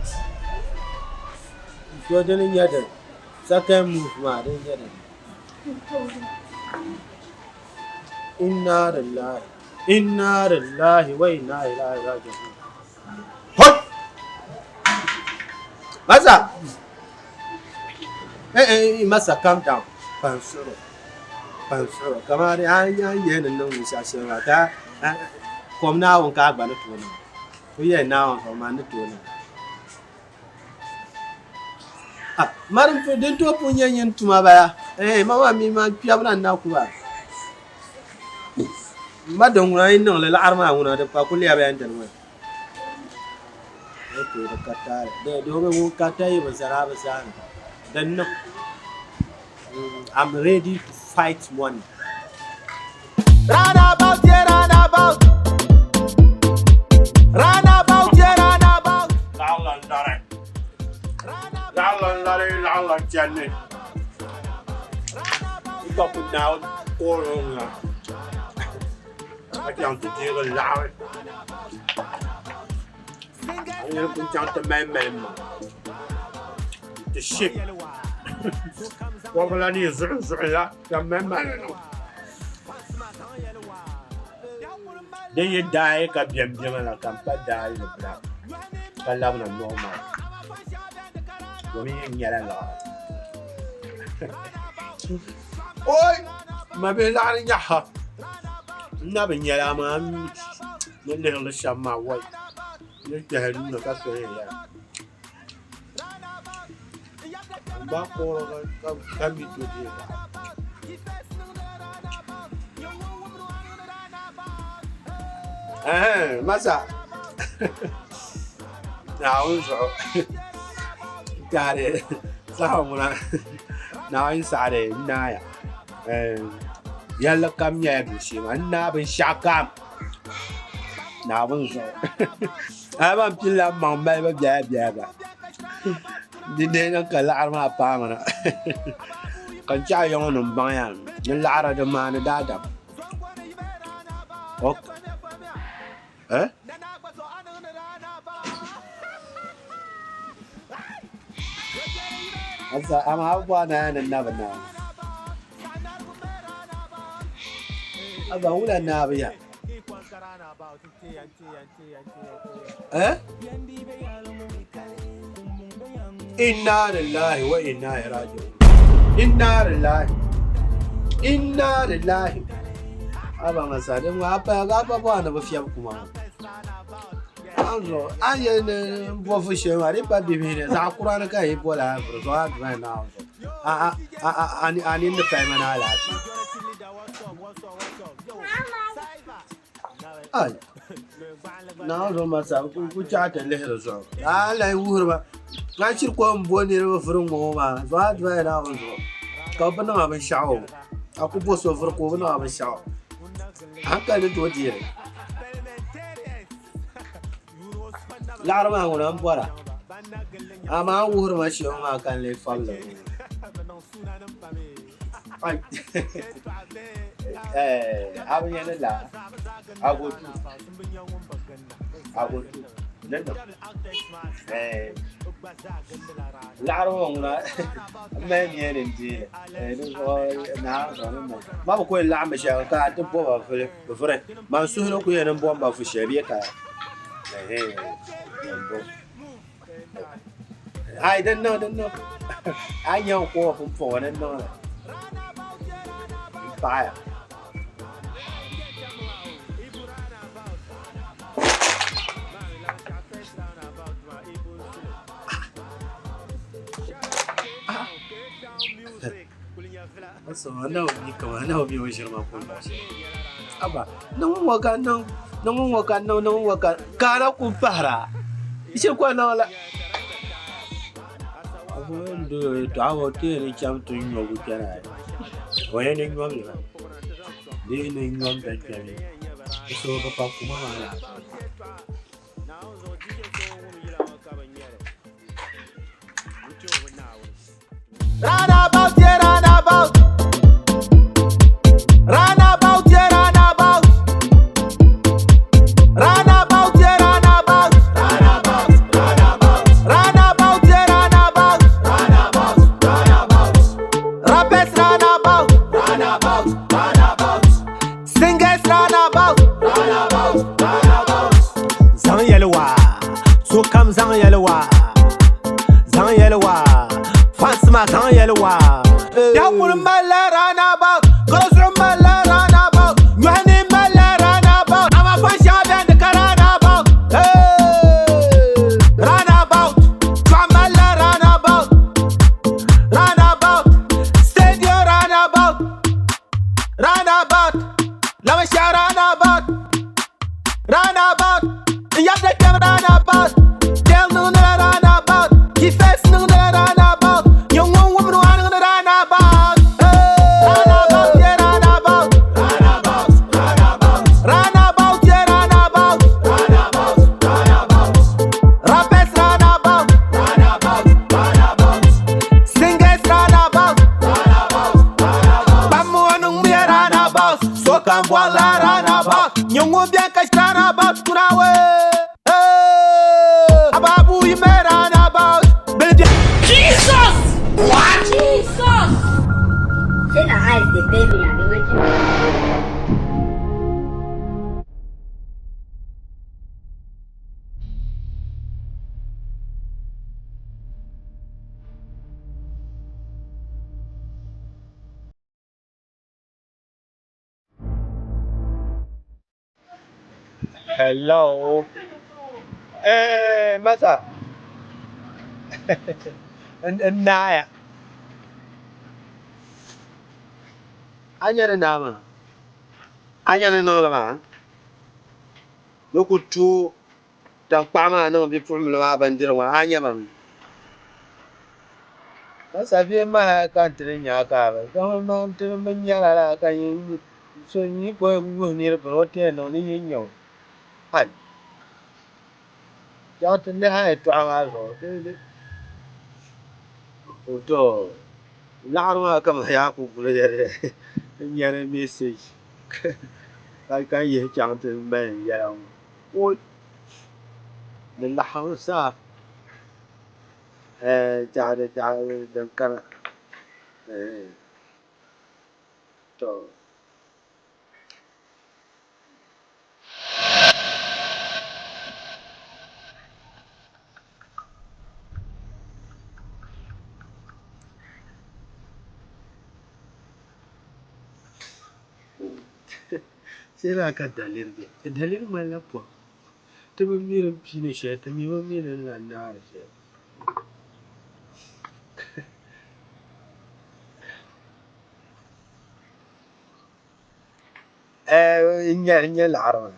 To dini nyɛ dini second move maa dini nyɛ dini. Inna lillahi inna lillahi wa inna ilaihi raji'un. Hot! Masa! Eh, eh, eh, Masa, calm down. Pansoro. Pansoro. Kamani, a a yɛn ni niŋ binshɛɣu shɛli maa ka kom Naawuni ka a gba ni tooi niŋ. O yɛn Naawuni ka maa ni tooi niŋ. Ah, mari din tooi pun nyɛ nyin tuma bala. Eh, ma maa mi ma kpɛbu na n-na ku ba. Ma din ŋuna yi niŋ li laɣiri maa ŋuna di pa ku lɛbila n dini maa. Ok, di ka taali. Doomi ŋun ka tayi bi zani a bi zaani. Din niŋ. I'm ready to fight money. Round about, yeah, round about. Round about, yeah, round about. Zaɣ lan lari. Zaɣ lan lari. chani ni n ka ku naai koori ŋɔ ŋuna ka chaŋ ti deegi laɣiri a nyɛli ku chaŋ ti mali mali maŋ ti she kɔbiri la ni yi zuɣu zuɣu la ka mali mali niŋ din yi daai ka biɛm biɛma la ka n pa daai ni bila ka labina normal domin yɛn nyɛla liɣiri oi ma bihi laɣiri nyaɣa n na bi nyɛla amaa n ni lihirili shɛm maa wai ni kpɛhi nuuni ka so yɛn yɛla n ba kɔɔri ka mi to deei laɣiri Masa Naawuni zuɣu taari saha ŋuna Naawuni saɣari n naaya yɛlli kam nyɛla duu maa n naai binshaɣu kam Naawuni zuɣu a ban pilila n maŋ malibu biɛla biɛla gba di dee niŋ ka laɣari maa paami na ka n chɛɣu yiŋ nim baŋya ni laɣari di maani daadam Ok. Eh? Asa ama abubuwa na ya ni nabi na. Aba wula nabi ya. Eh? Inna lillahi wa inna ilaihi raji'un. Inna lillahi. Inna lillahi. Aba masa din wa apa ga apa bo na bi fiɛbi kuma. An zo an ye ne bo fu shɛli maa di pa bibihi ni zaɣ kura ni ka yi bola vuri zuɣu a duma na zo. A a a a a ni a ni ni pali ma ni alaafee. Ai Naawuni zuɣu maa sa ku chaɣ ti lihiri zuɣu a lahi wuhiri ba a shiri ko n bo niriba vuri ŋɔ maa zuɣu a doli Naawuni zuɣu ka bɛ bi niŋ a binshɛɣu a ku bo so vuri ka o bi niŋ a binshɛɣu hankali ni tooi deeri Laɣiri maa ŋuna m bɔra amaa a ni wuhiri ma shɛm maa ka n lee fabili a bi nya ni laa agotu agotu ni niŋ Laɣiri ŋɔ ŋuna m mali nia ni n deei li di zuɣu naa zuɣu ni niŋ ma bi ku yɛn laɣimmi shɛli ka a ti bo ba vuri man suhu ni ku yɛn ni bom ba fu shɛli bee ka ai din niŋ din niŋ a nya n ku pumpɔŋɔ ni niŋ li n paɣaya Ka na ku pahira shiri ko niŋ la ti chaŋ ti nyobu kpɛna o yɛn ni nyom li di yi ni nyom da kpɛmi so bi pa kuma maa la Roundabout, yeah, roundabout. Roundabout, yeah, roundabout. Roundabout, yeah, roundabout. Roundabout, roundabout. Roundabout, yeah, roundabout. Roundabout, roundabout. Rappers roundabout. Roundabout, roundabout. Singers roundabout. Roundabout, roundabout. Zaŋ yɛli waa sokam zaŋ yɛli waa zaŋ yɛli waa fans maa zaŋ yɛli waa Biɛhikuli malila roundabout, garo zuɣu malila roundabout, nyɔhi ni malila roundabout, amaa fan shɛŋa beni di ka roundabout. Hey! Roundabout, chuɣu malila roundabout, roundabout, stadium roundabout, roundabout, Lamashia roundabout. Roundabout, n yabdi kpɛm roundabout, Dell niŋdila roundabout, Kifes niŋdila roundabout, nyɛ ŋun wumdi o a niŋdi roundabout. Hey! Roundabout, yeah, roundabout. Roundabout, roundabout. Roundabout, yeah, roundabout. Roundabout, roundabout. Rappers roundabout. Roundabout, roundabout. Singers roundabout. Sokam bɔrila roundabout. Nyɛ ŋun bɛni ka ʒi roundabout kuna wee. Ababu yi mɛ roundabout. Bili bɛ. Jesus! What? Jesus! Shey na eyes dey pain me abi wetin be Hello. Eh, masa. N naaya. A nya ni naa maa? A nya ni niŋli maa? Ni ku tooi tankpaɣu maa niŋ bipuɣimbila maa bindirigu maa, a nya ma mi? Masa bee maha ka n ti ni nya a ka a bi zaŋ n ti bi nyara lala ka so yi kpuɣi yuhi niriba bini o ti yɛn niŋ ni yi nya o hal chaŋ ti lihi a yɛtɔɣa maa zuɣu to laɣiri maa kaman yaa ku guli n nyari message ka yihi chaŋ ti mali n yɛla ŋɔ o di laɣim zaa din kana to. Sai maa ka daliri bɛ daliri ŋmanila pɔhim ti bi mi din piini shɛli ti mi bi mi din lahi naari shɛli. N nya laɣiri maa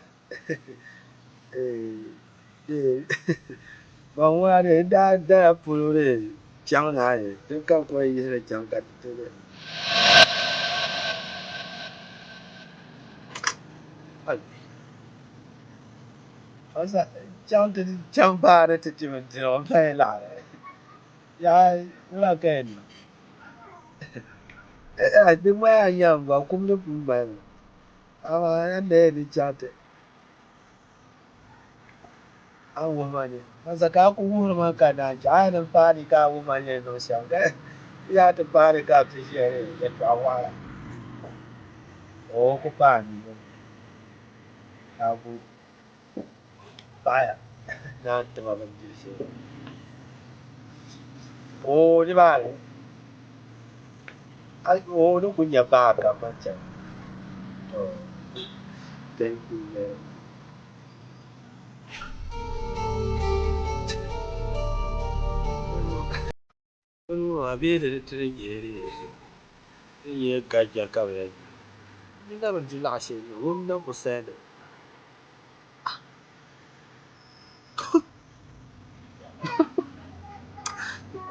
ban ŋuna n daa dala polo chaŋ naai din ka bɛ kuli yihili chaŋ ka ti ti chaŋ ti chaŋ baari ti ti bindirigu m-pali laɣiri yaa wula ka yɛn niŋ Di ŋmaya nyam gba kumdi pun mali mi amaa a ni yɛn di chaŋ ti a ni wuhi ma ni masa ka a ku wuhiri ma ka naan chaŋ a yɛn ni paani ka a wuhi ma ni yɛn niŋ shɛm ka yaa ti paani ka a ti ʒiya ni yɛtɔɣa waɣila o ku paani ka a ku paɣiya naan ti ma bindiri shɛli oo nimaani oo ni ku nya baa kam man chani to thank you very much. Ŋɔ bee di ti di nyɛ di nyɛ gaja ka bɛ di na bi di laɣ shɛli ŋun niŋ o sani.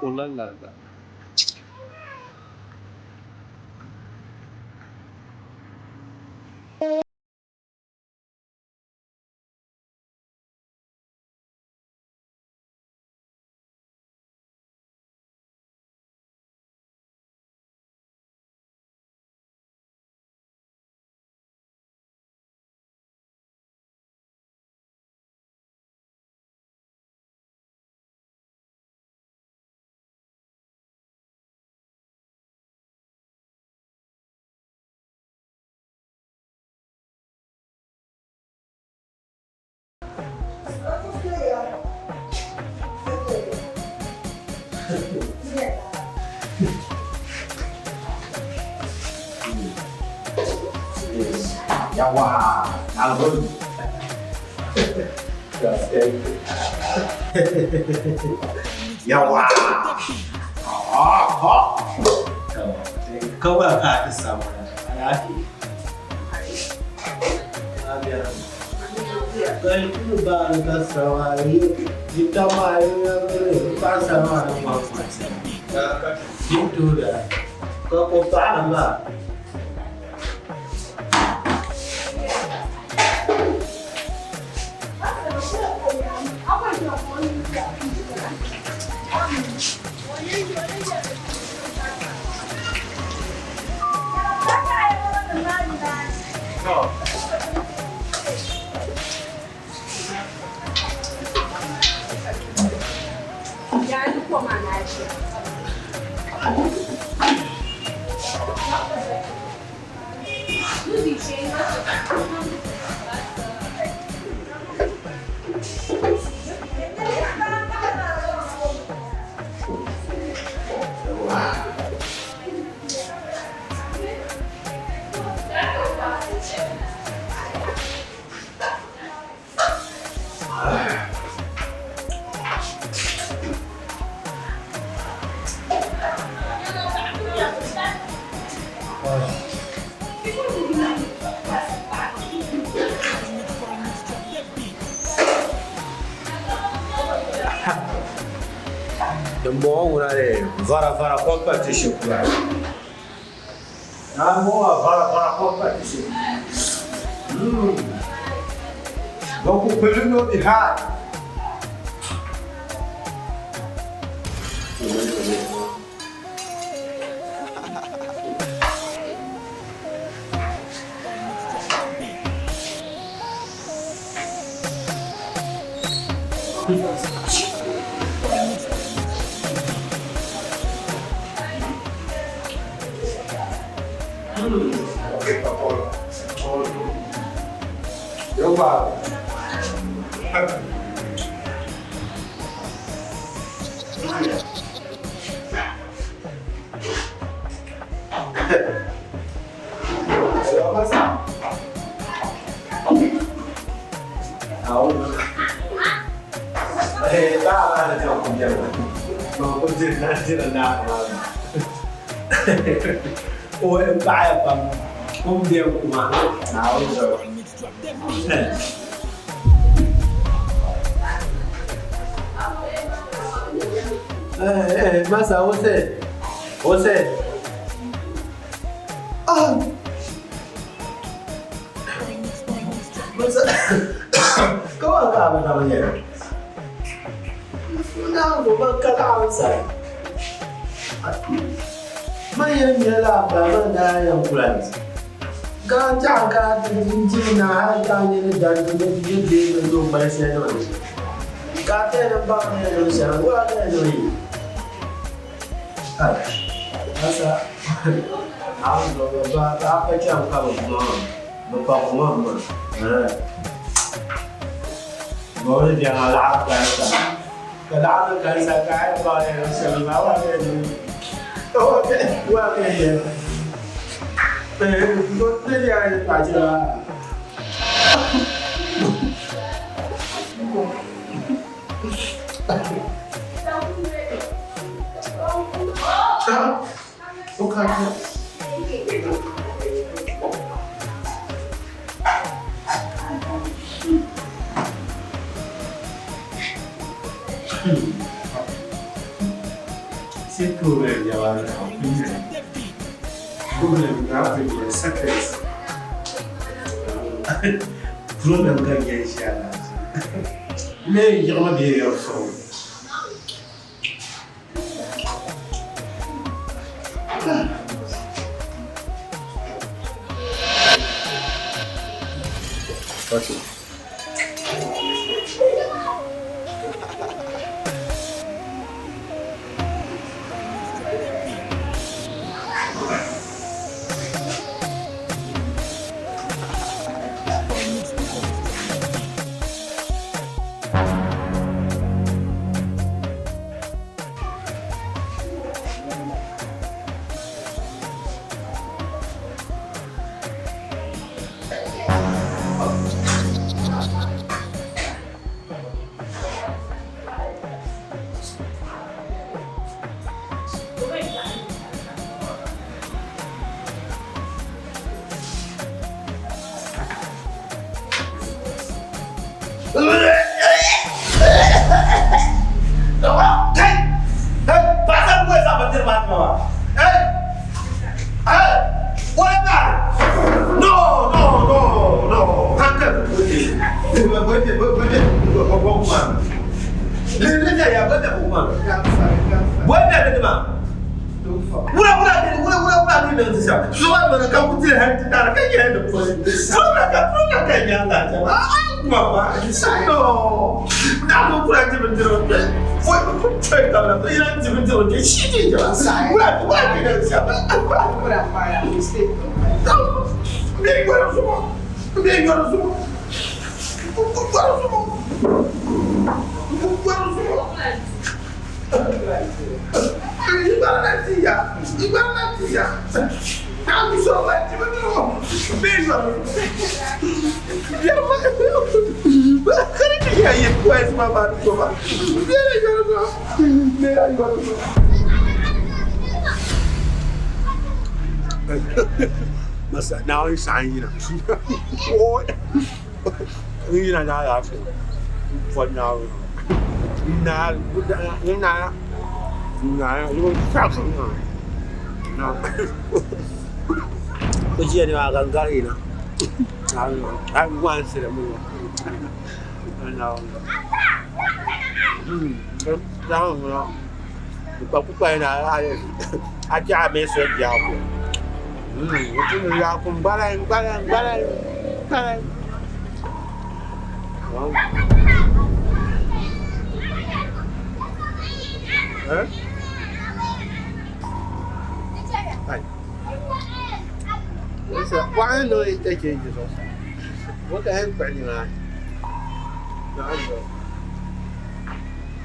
Kurila lariga. Yawa, na gode. Yawa. Kawai ka samu lafiya. Dimbɔŋɔ ŋuna vara vara competition kula. Dimbɔŋɔ vara vara competition. Bɛ ku pili no bi high. Paɣaya pam kum bɛ kuma Naawuni zuɣu. Masa, você? Você? Ah! Masa, kawai ka abin da mun yi. Na gobe ka outside. Manyan nyɛla baba daa yɛn kula ka jaɣa ka ti na hali ka nyɛ ni dari ni ni bee ni zo gbali shɛli niŋ ni ka a tɛni baŋ ni niŋ shɛli wala ka niŋ yi asa ba ba pa chaŋ ka bi kuma bi pa kuma ma ba wani biɛŋa laɣa kansa ka laɣa kansa ka a yi baŋ ni niŋ shɛli maa wala ka niŋ See problem jawaban problem ka seconds. Problem ka nyɛ inshallah. Ne yɛgma bɛ yɛrɛ sɔrɔ. Okay. N bɛ yɔri zuɣu. N bɛ yɔri zuɣu. N ku yɔri zuɣu. N ku yɔri zuɣu. Yi gbara na ti ya. Yi gbara na ti ya. Naa bi sɔrɔ ma ti bi zuɣu. N bɛ yɔri zuɣu. Biɛri ma. Kari ti ya yi kwɛs ma ma to ma. N bɛ yɔri zuɣu. N bɛ yɔri zuɣu. Masa Naawuni saha n yina n yina ni alaafee n bɔri Naawuni n naai o ʒiya ni maa ka n gari yina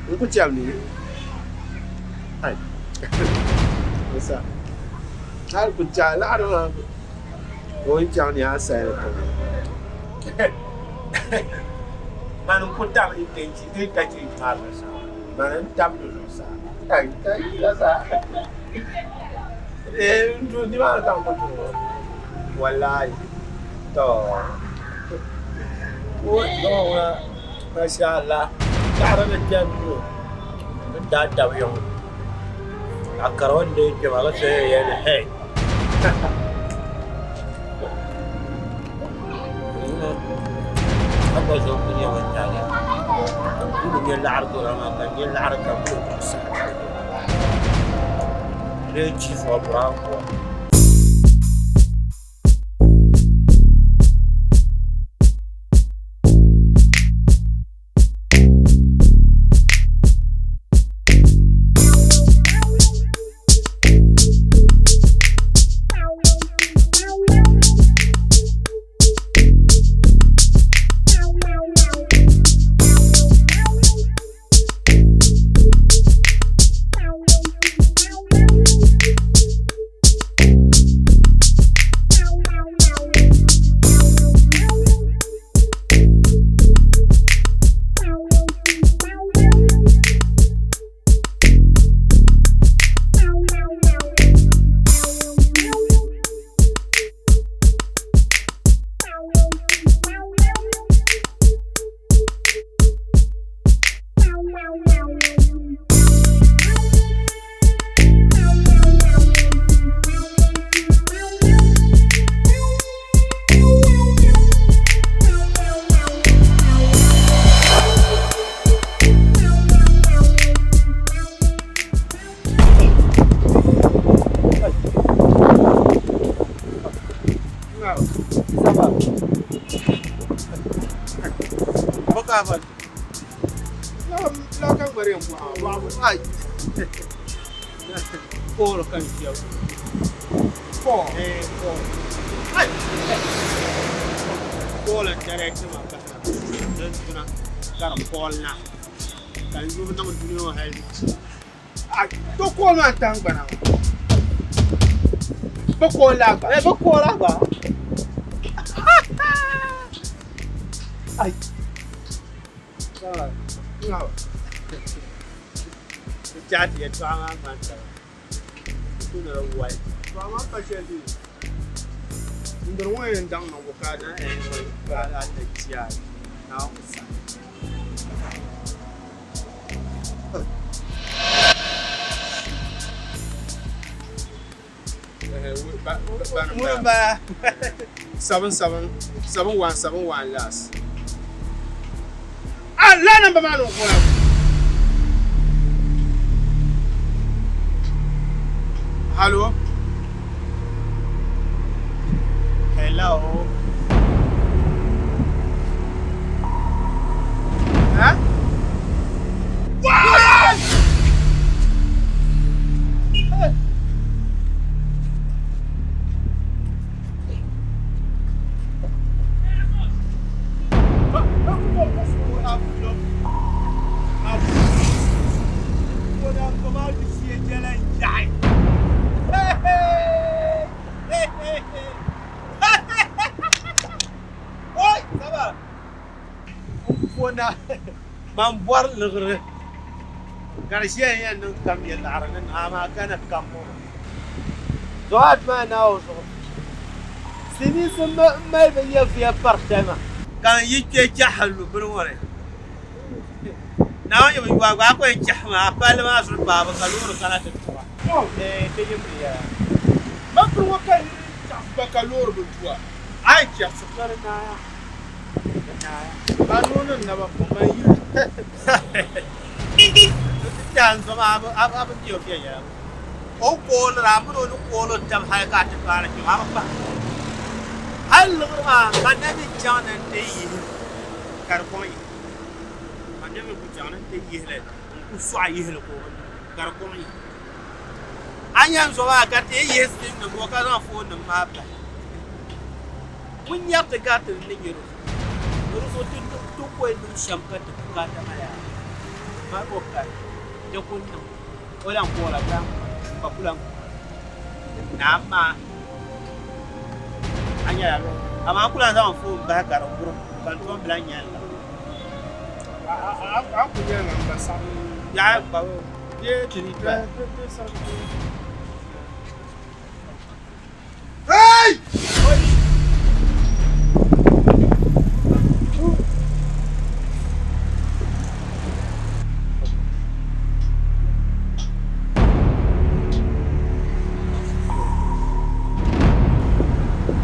N ku chɛmi ni hali ku chɛ a laɣari maa ka o ni chaŋ ni a sayili tiŋa mani n ku tam interchange maa zuɣusaa mani n tam di zuɣusaa nimaani ka n ku tuhi ŋɔ walahi to masha Allah laɣari ni kpɛm ni daa dabiya ŋɔ a kari o ni dee kpɛma ka so yɛn yɛli hei a gba zuɣu ku nyɛ ŋun taali n bi nyɛ laɣari dɔla maa ka n nyɛ laɣari ka bɛ zuɣusaa dee chief of brown boy. Seven seven 71 71 last. Ah, la namba maa ni o kɔna. Hello. Hello. Huh? What? Saba n pona man bɔri liɣiri ka di ʒiya yɛn niŋ kam yɛ laɣiri ni niŋ amaa ka ni kam ŋɔ maa zuɣu maa Naawuni zuɣu silimiinsi m mali bɛ nyɛvuya pari shɛli maa ka n yi kpe chɛhi lu bini ŋɔ ni Naawuni nyɛ bin yɔa gba a ku yɛn chɛhi maa palli maa zuɣu paabu ka loori kana ti tuɣa. Ti yi mi ya. Man bini ŋɔ ka yi chaɣisi ba ka loori bi tuɣa, a yi chɛrisi. Di naaya. Di naaya. A nuu ni naba pun man yili. Ti tɛha n zom a bi mi o viɛnyɛla. O ni kooliri a mini o ni kooli o taba hali ka a ti paai kpe ŋɔ a bi pahi. Hali liɣiri maa ka na mi chaŋ ni n-ti yihi ka di kɔŋ yihi. Ka na mi ku chaŋ ni n-ti yihi li n-ku sɔɣi yihi li ka o bi niŋ ka di kɔŋ yihi. A nya n zo maa ka ti yi yihi sim nim ŋɔ ka zaŋ foon nim maa pahi. Ŋun nyari ti gari ti ni nyɛ di zuɣu. Ni di zuɣu ti ti ku yɛn niŋ shɛm ka ti bukaata maa yaa mali o kali di ku niŋ o lan koola bɛ lan gba ku lan naam maa a nyɛla amaa n ku lan zaŋ foon bahi ka di wurim ka n tom bi lan nyɛ li la. A ku nyɛla n ba saɣim Yaha gba Ye ti ni doli. Hey!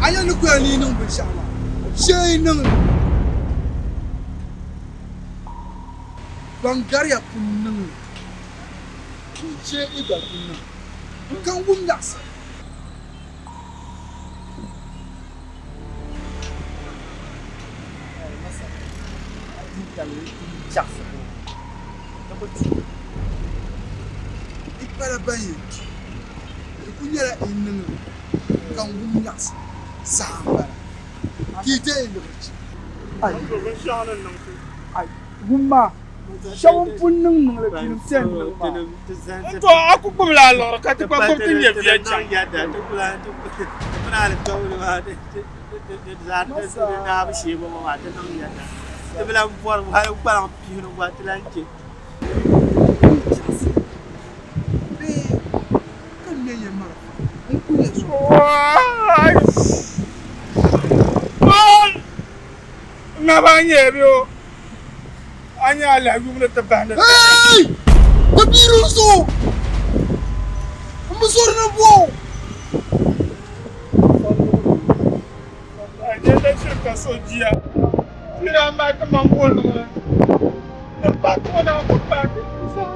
A nya ni kuya ni yi niŋ binshɛɣu maa, shee yi niŋ li. Ban gariya pun niŋ li, shee yi gba pun niŋ. N kan wum nyaɣisi. Yi pala ban yɛn kpi, di kul nyɛla yi niŋ li ka n wum nyaɣisi saha m-bala, ka yi deei liɣiri chɛ. Wumma, shɛba m-pun niŋ niŋ li tinim ti yɛn niŋ maa. N-to a ku gbubila a liɣiri ka ti gba gbubi ti nyɛviya chaŋ. Bee ka n ŋme ya marafa n-ku ya zuɣu. Naba n-nyɛ bɛ o, a nya a lahi yubu ni ti bahi ni. Hey! Ti biiri n zuɣu! M bi zɔri ni bɔ o! A nyɛ la shiri ka so jia. Ti daa mali ti maŋ boliŋli ni paaki ŋɔ daa kuli paaki zaa.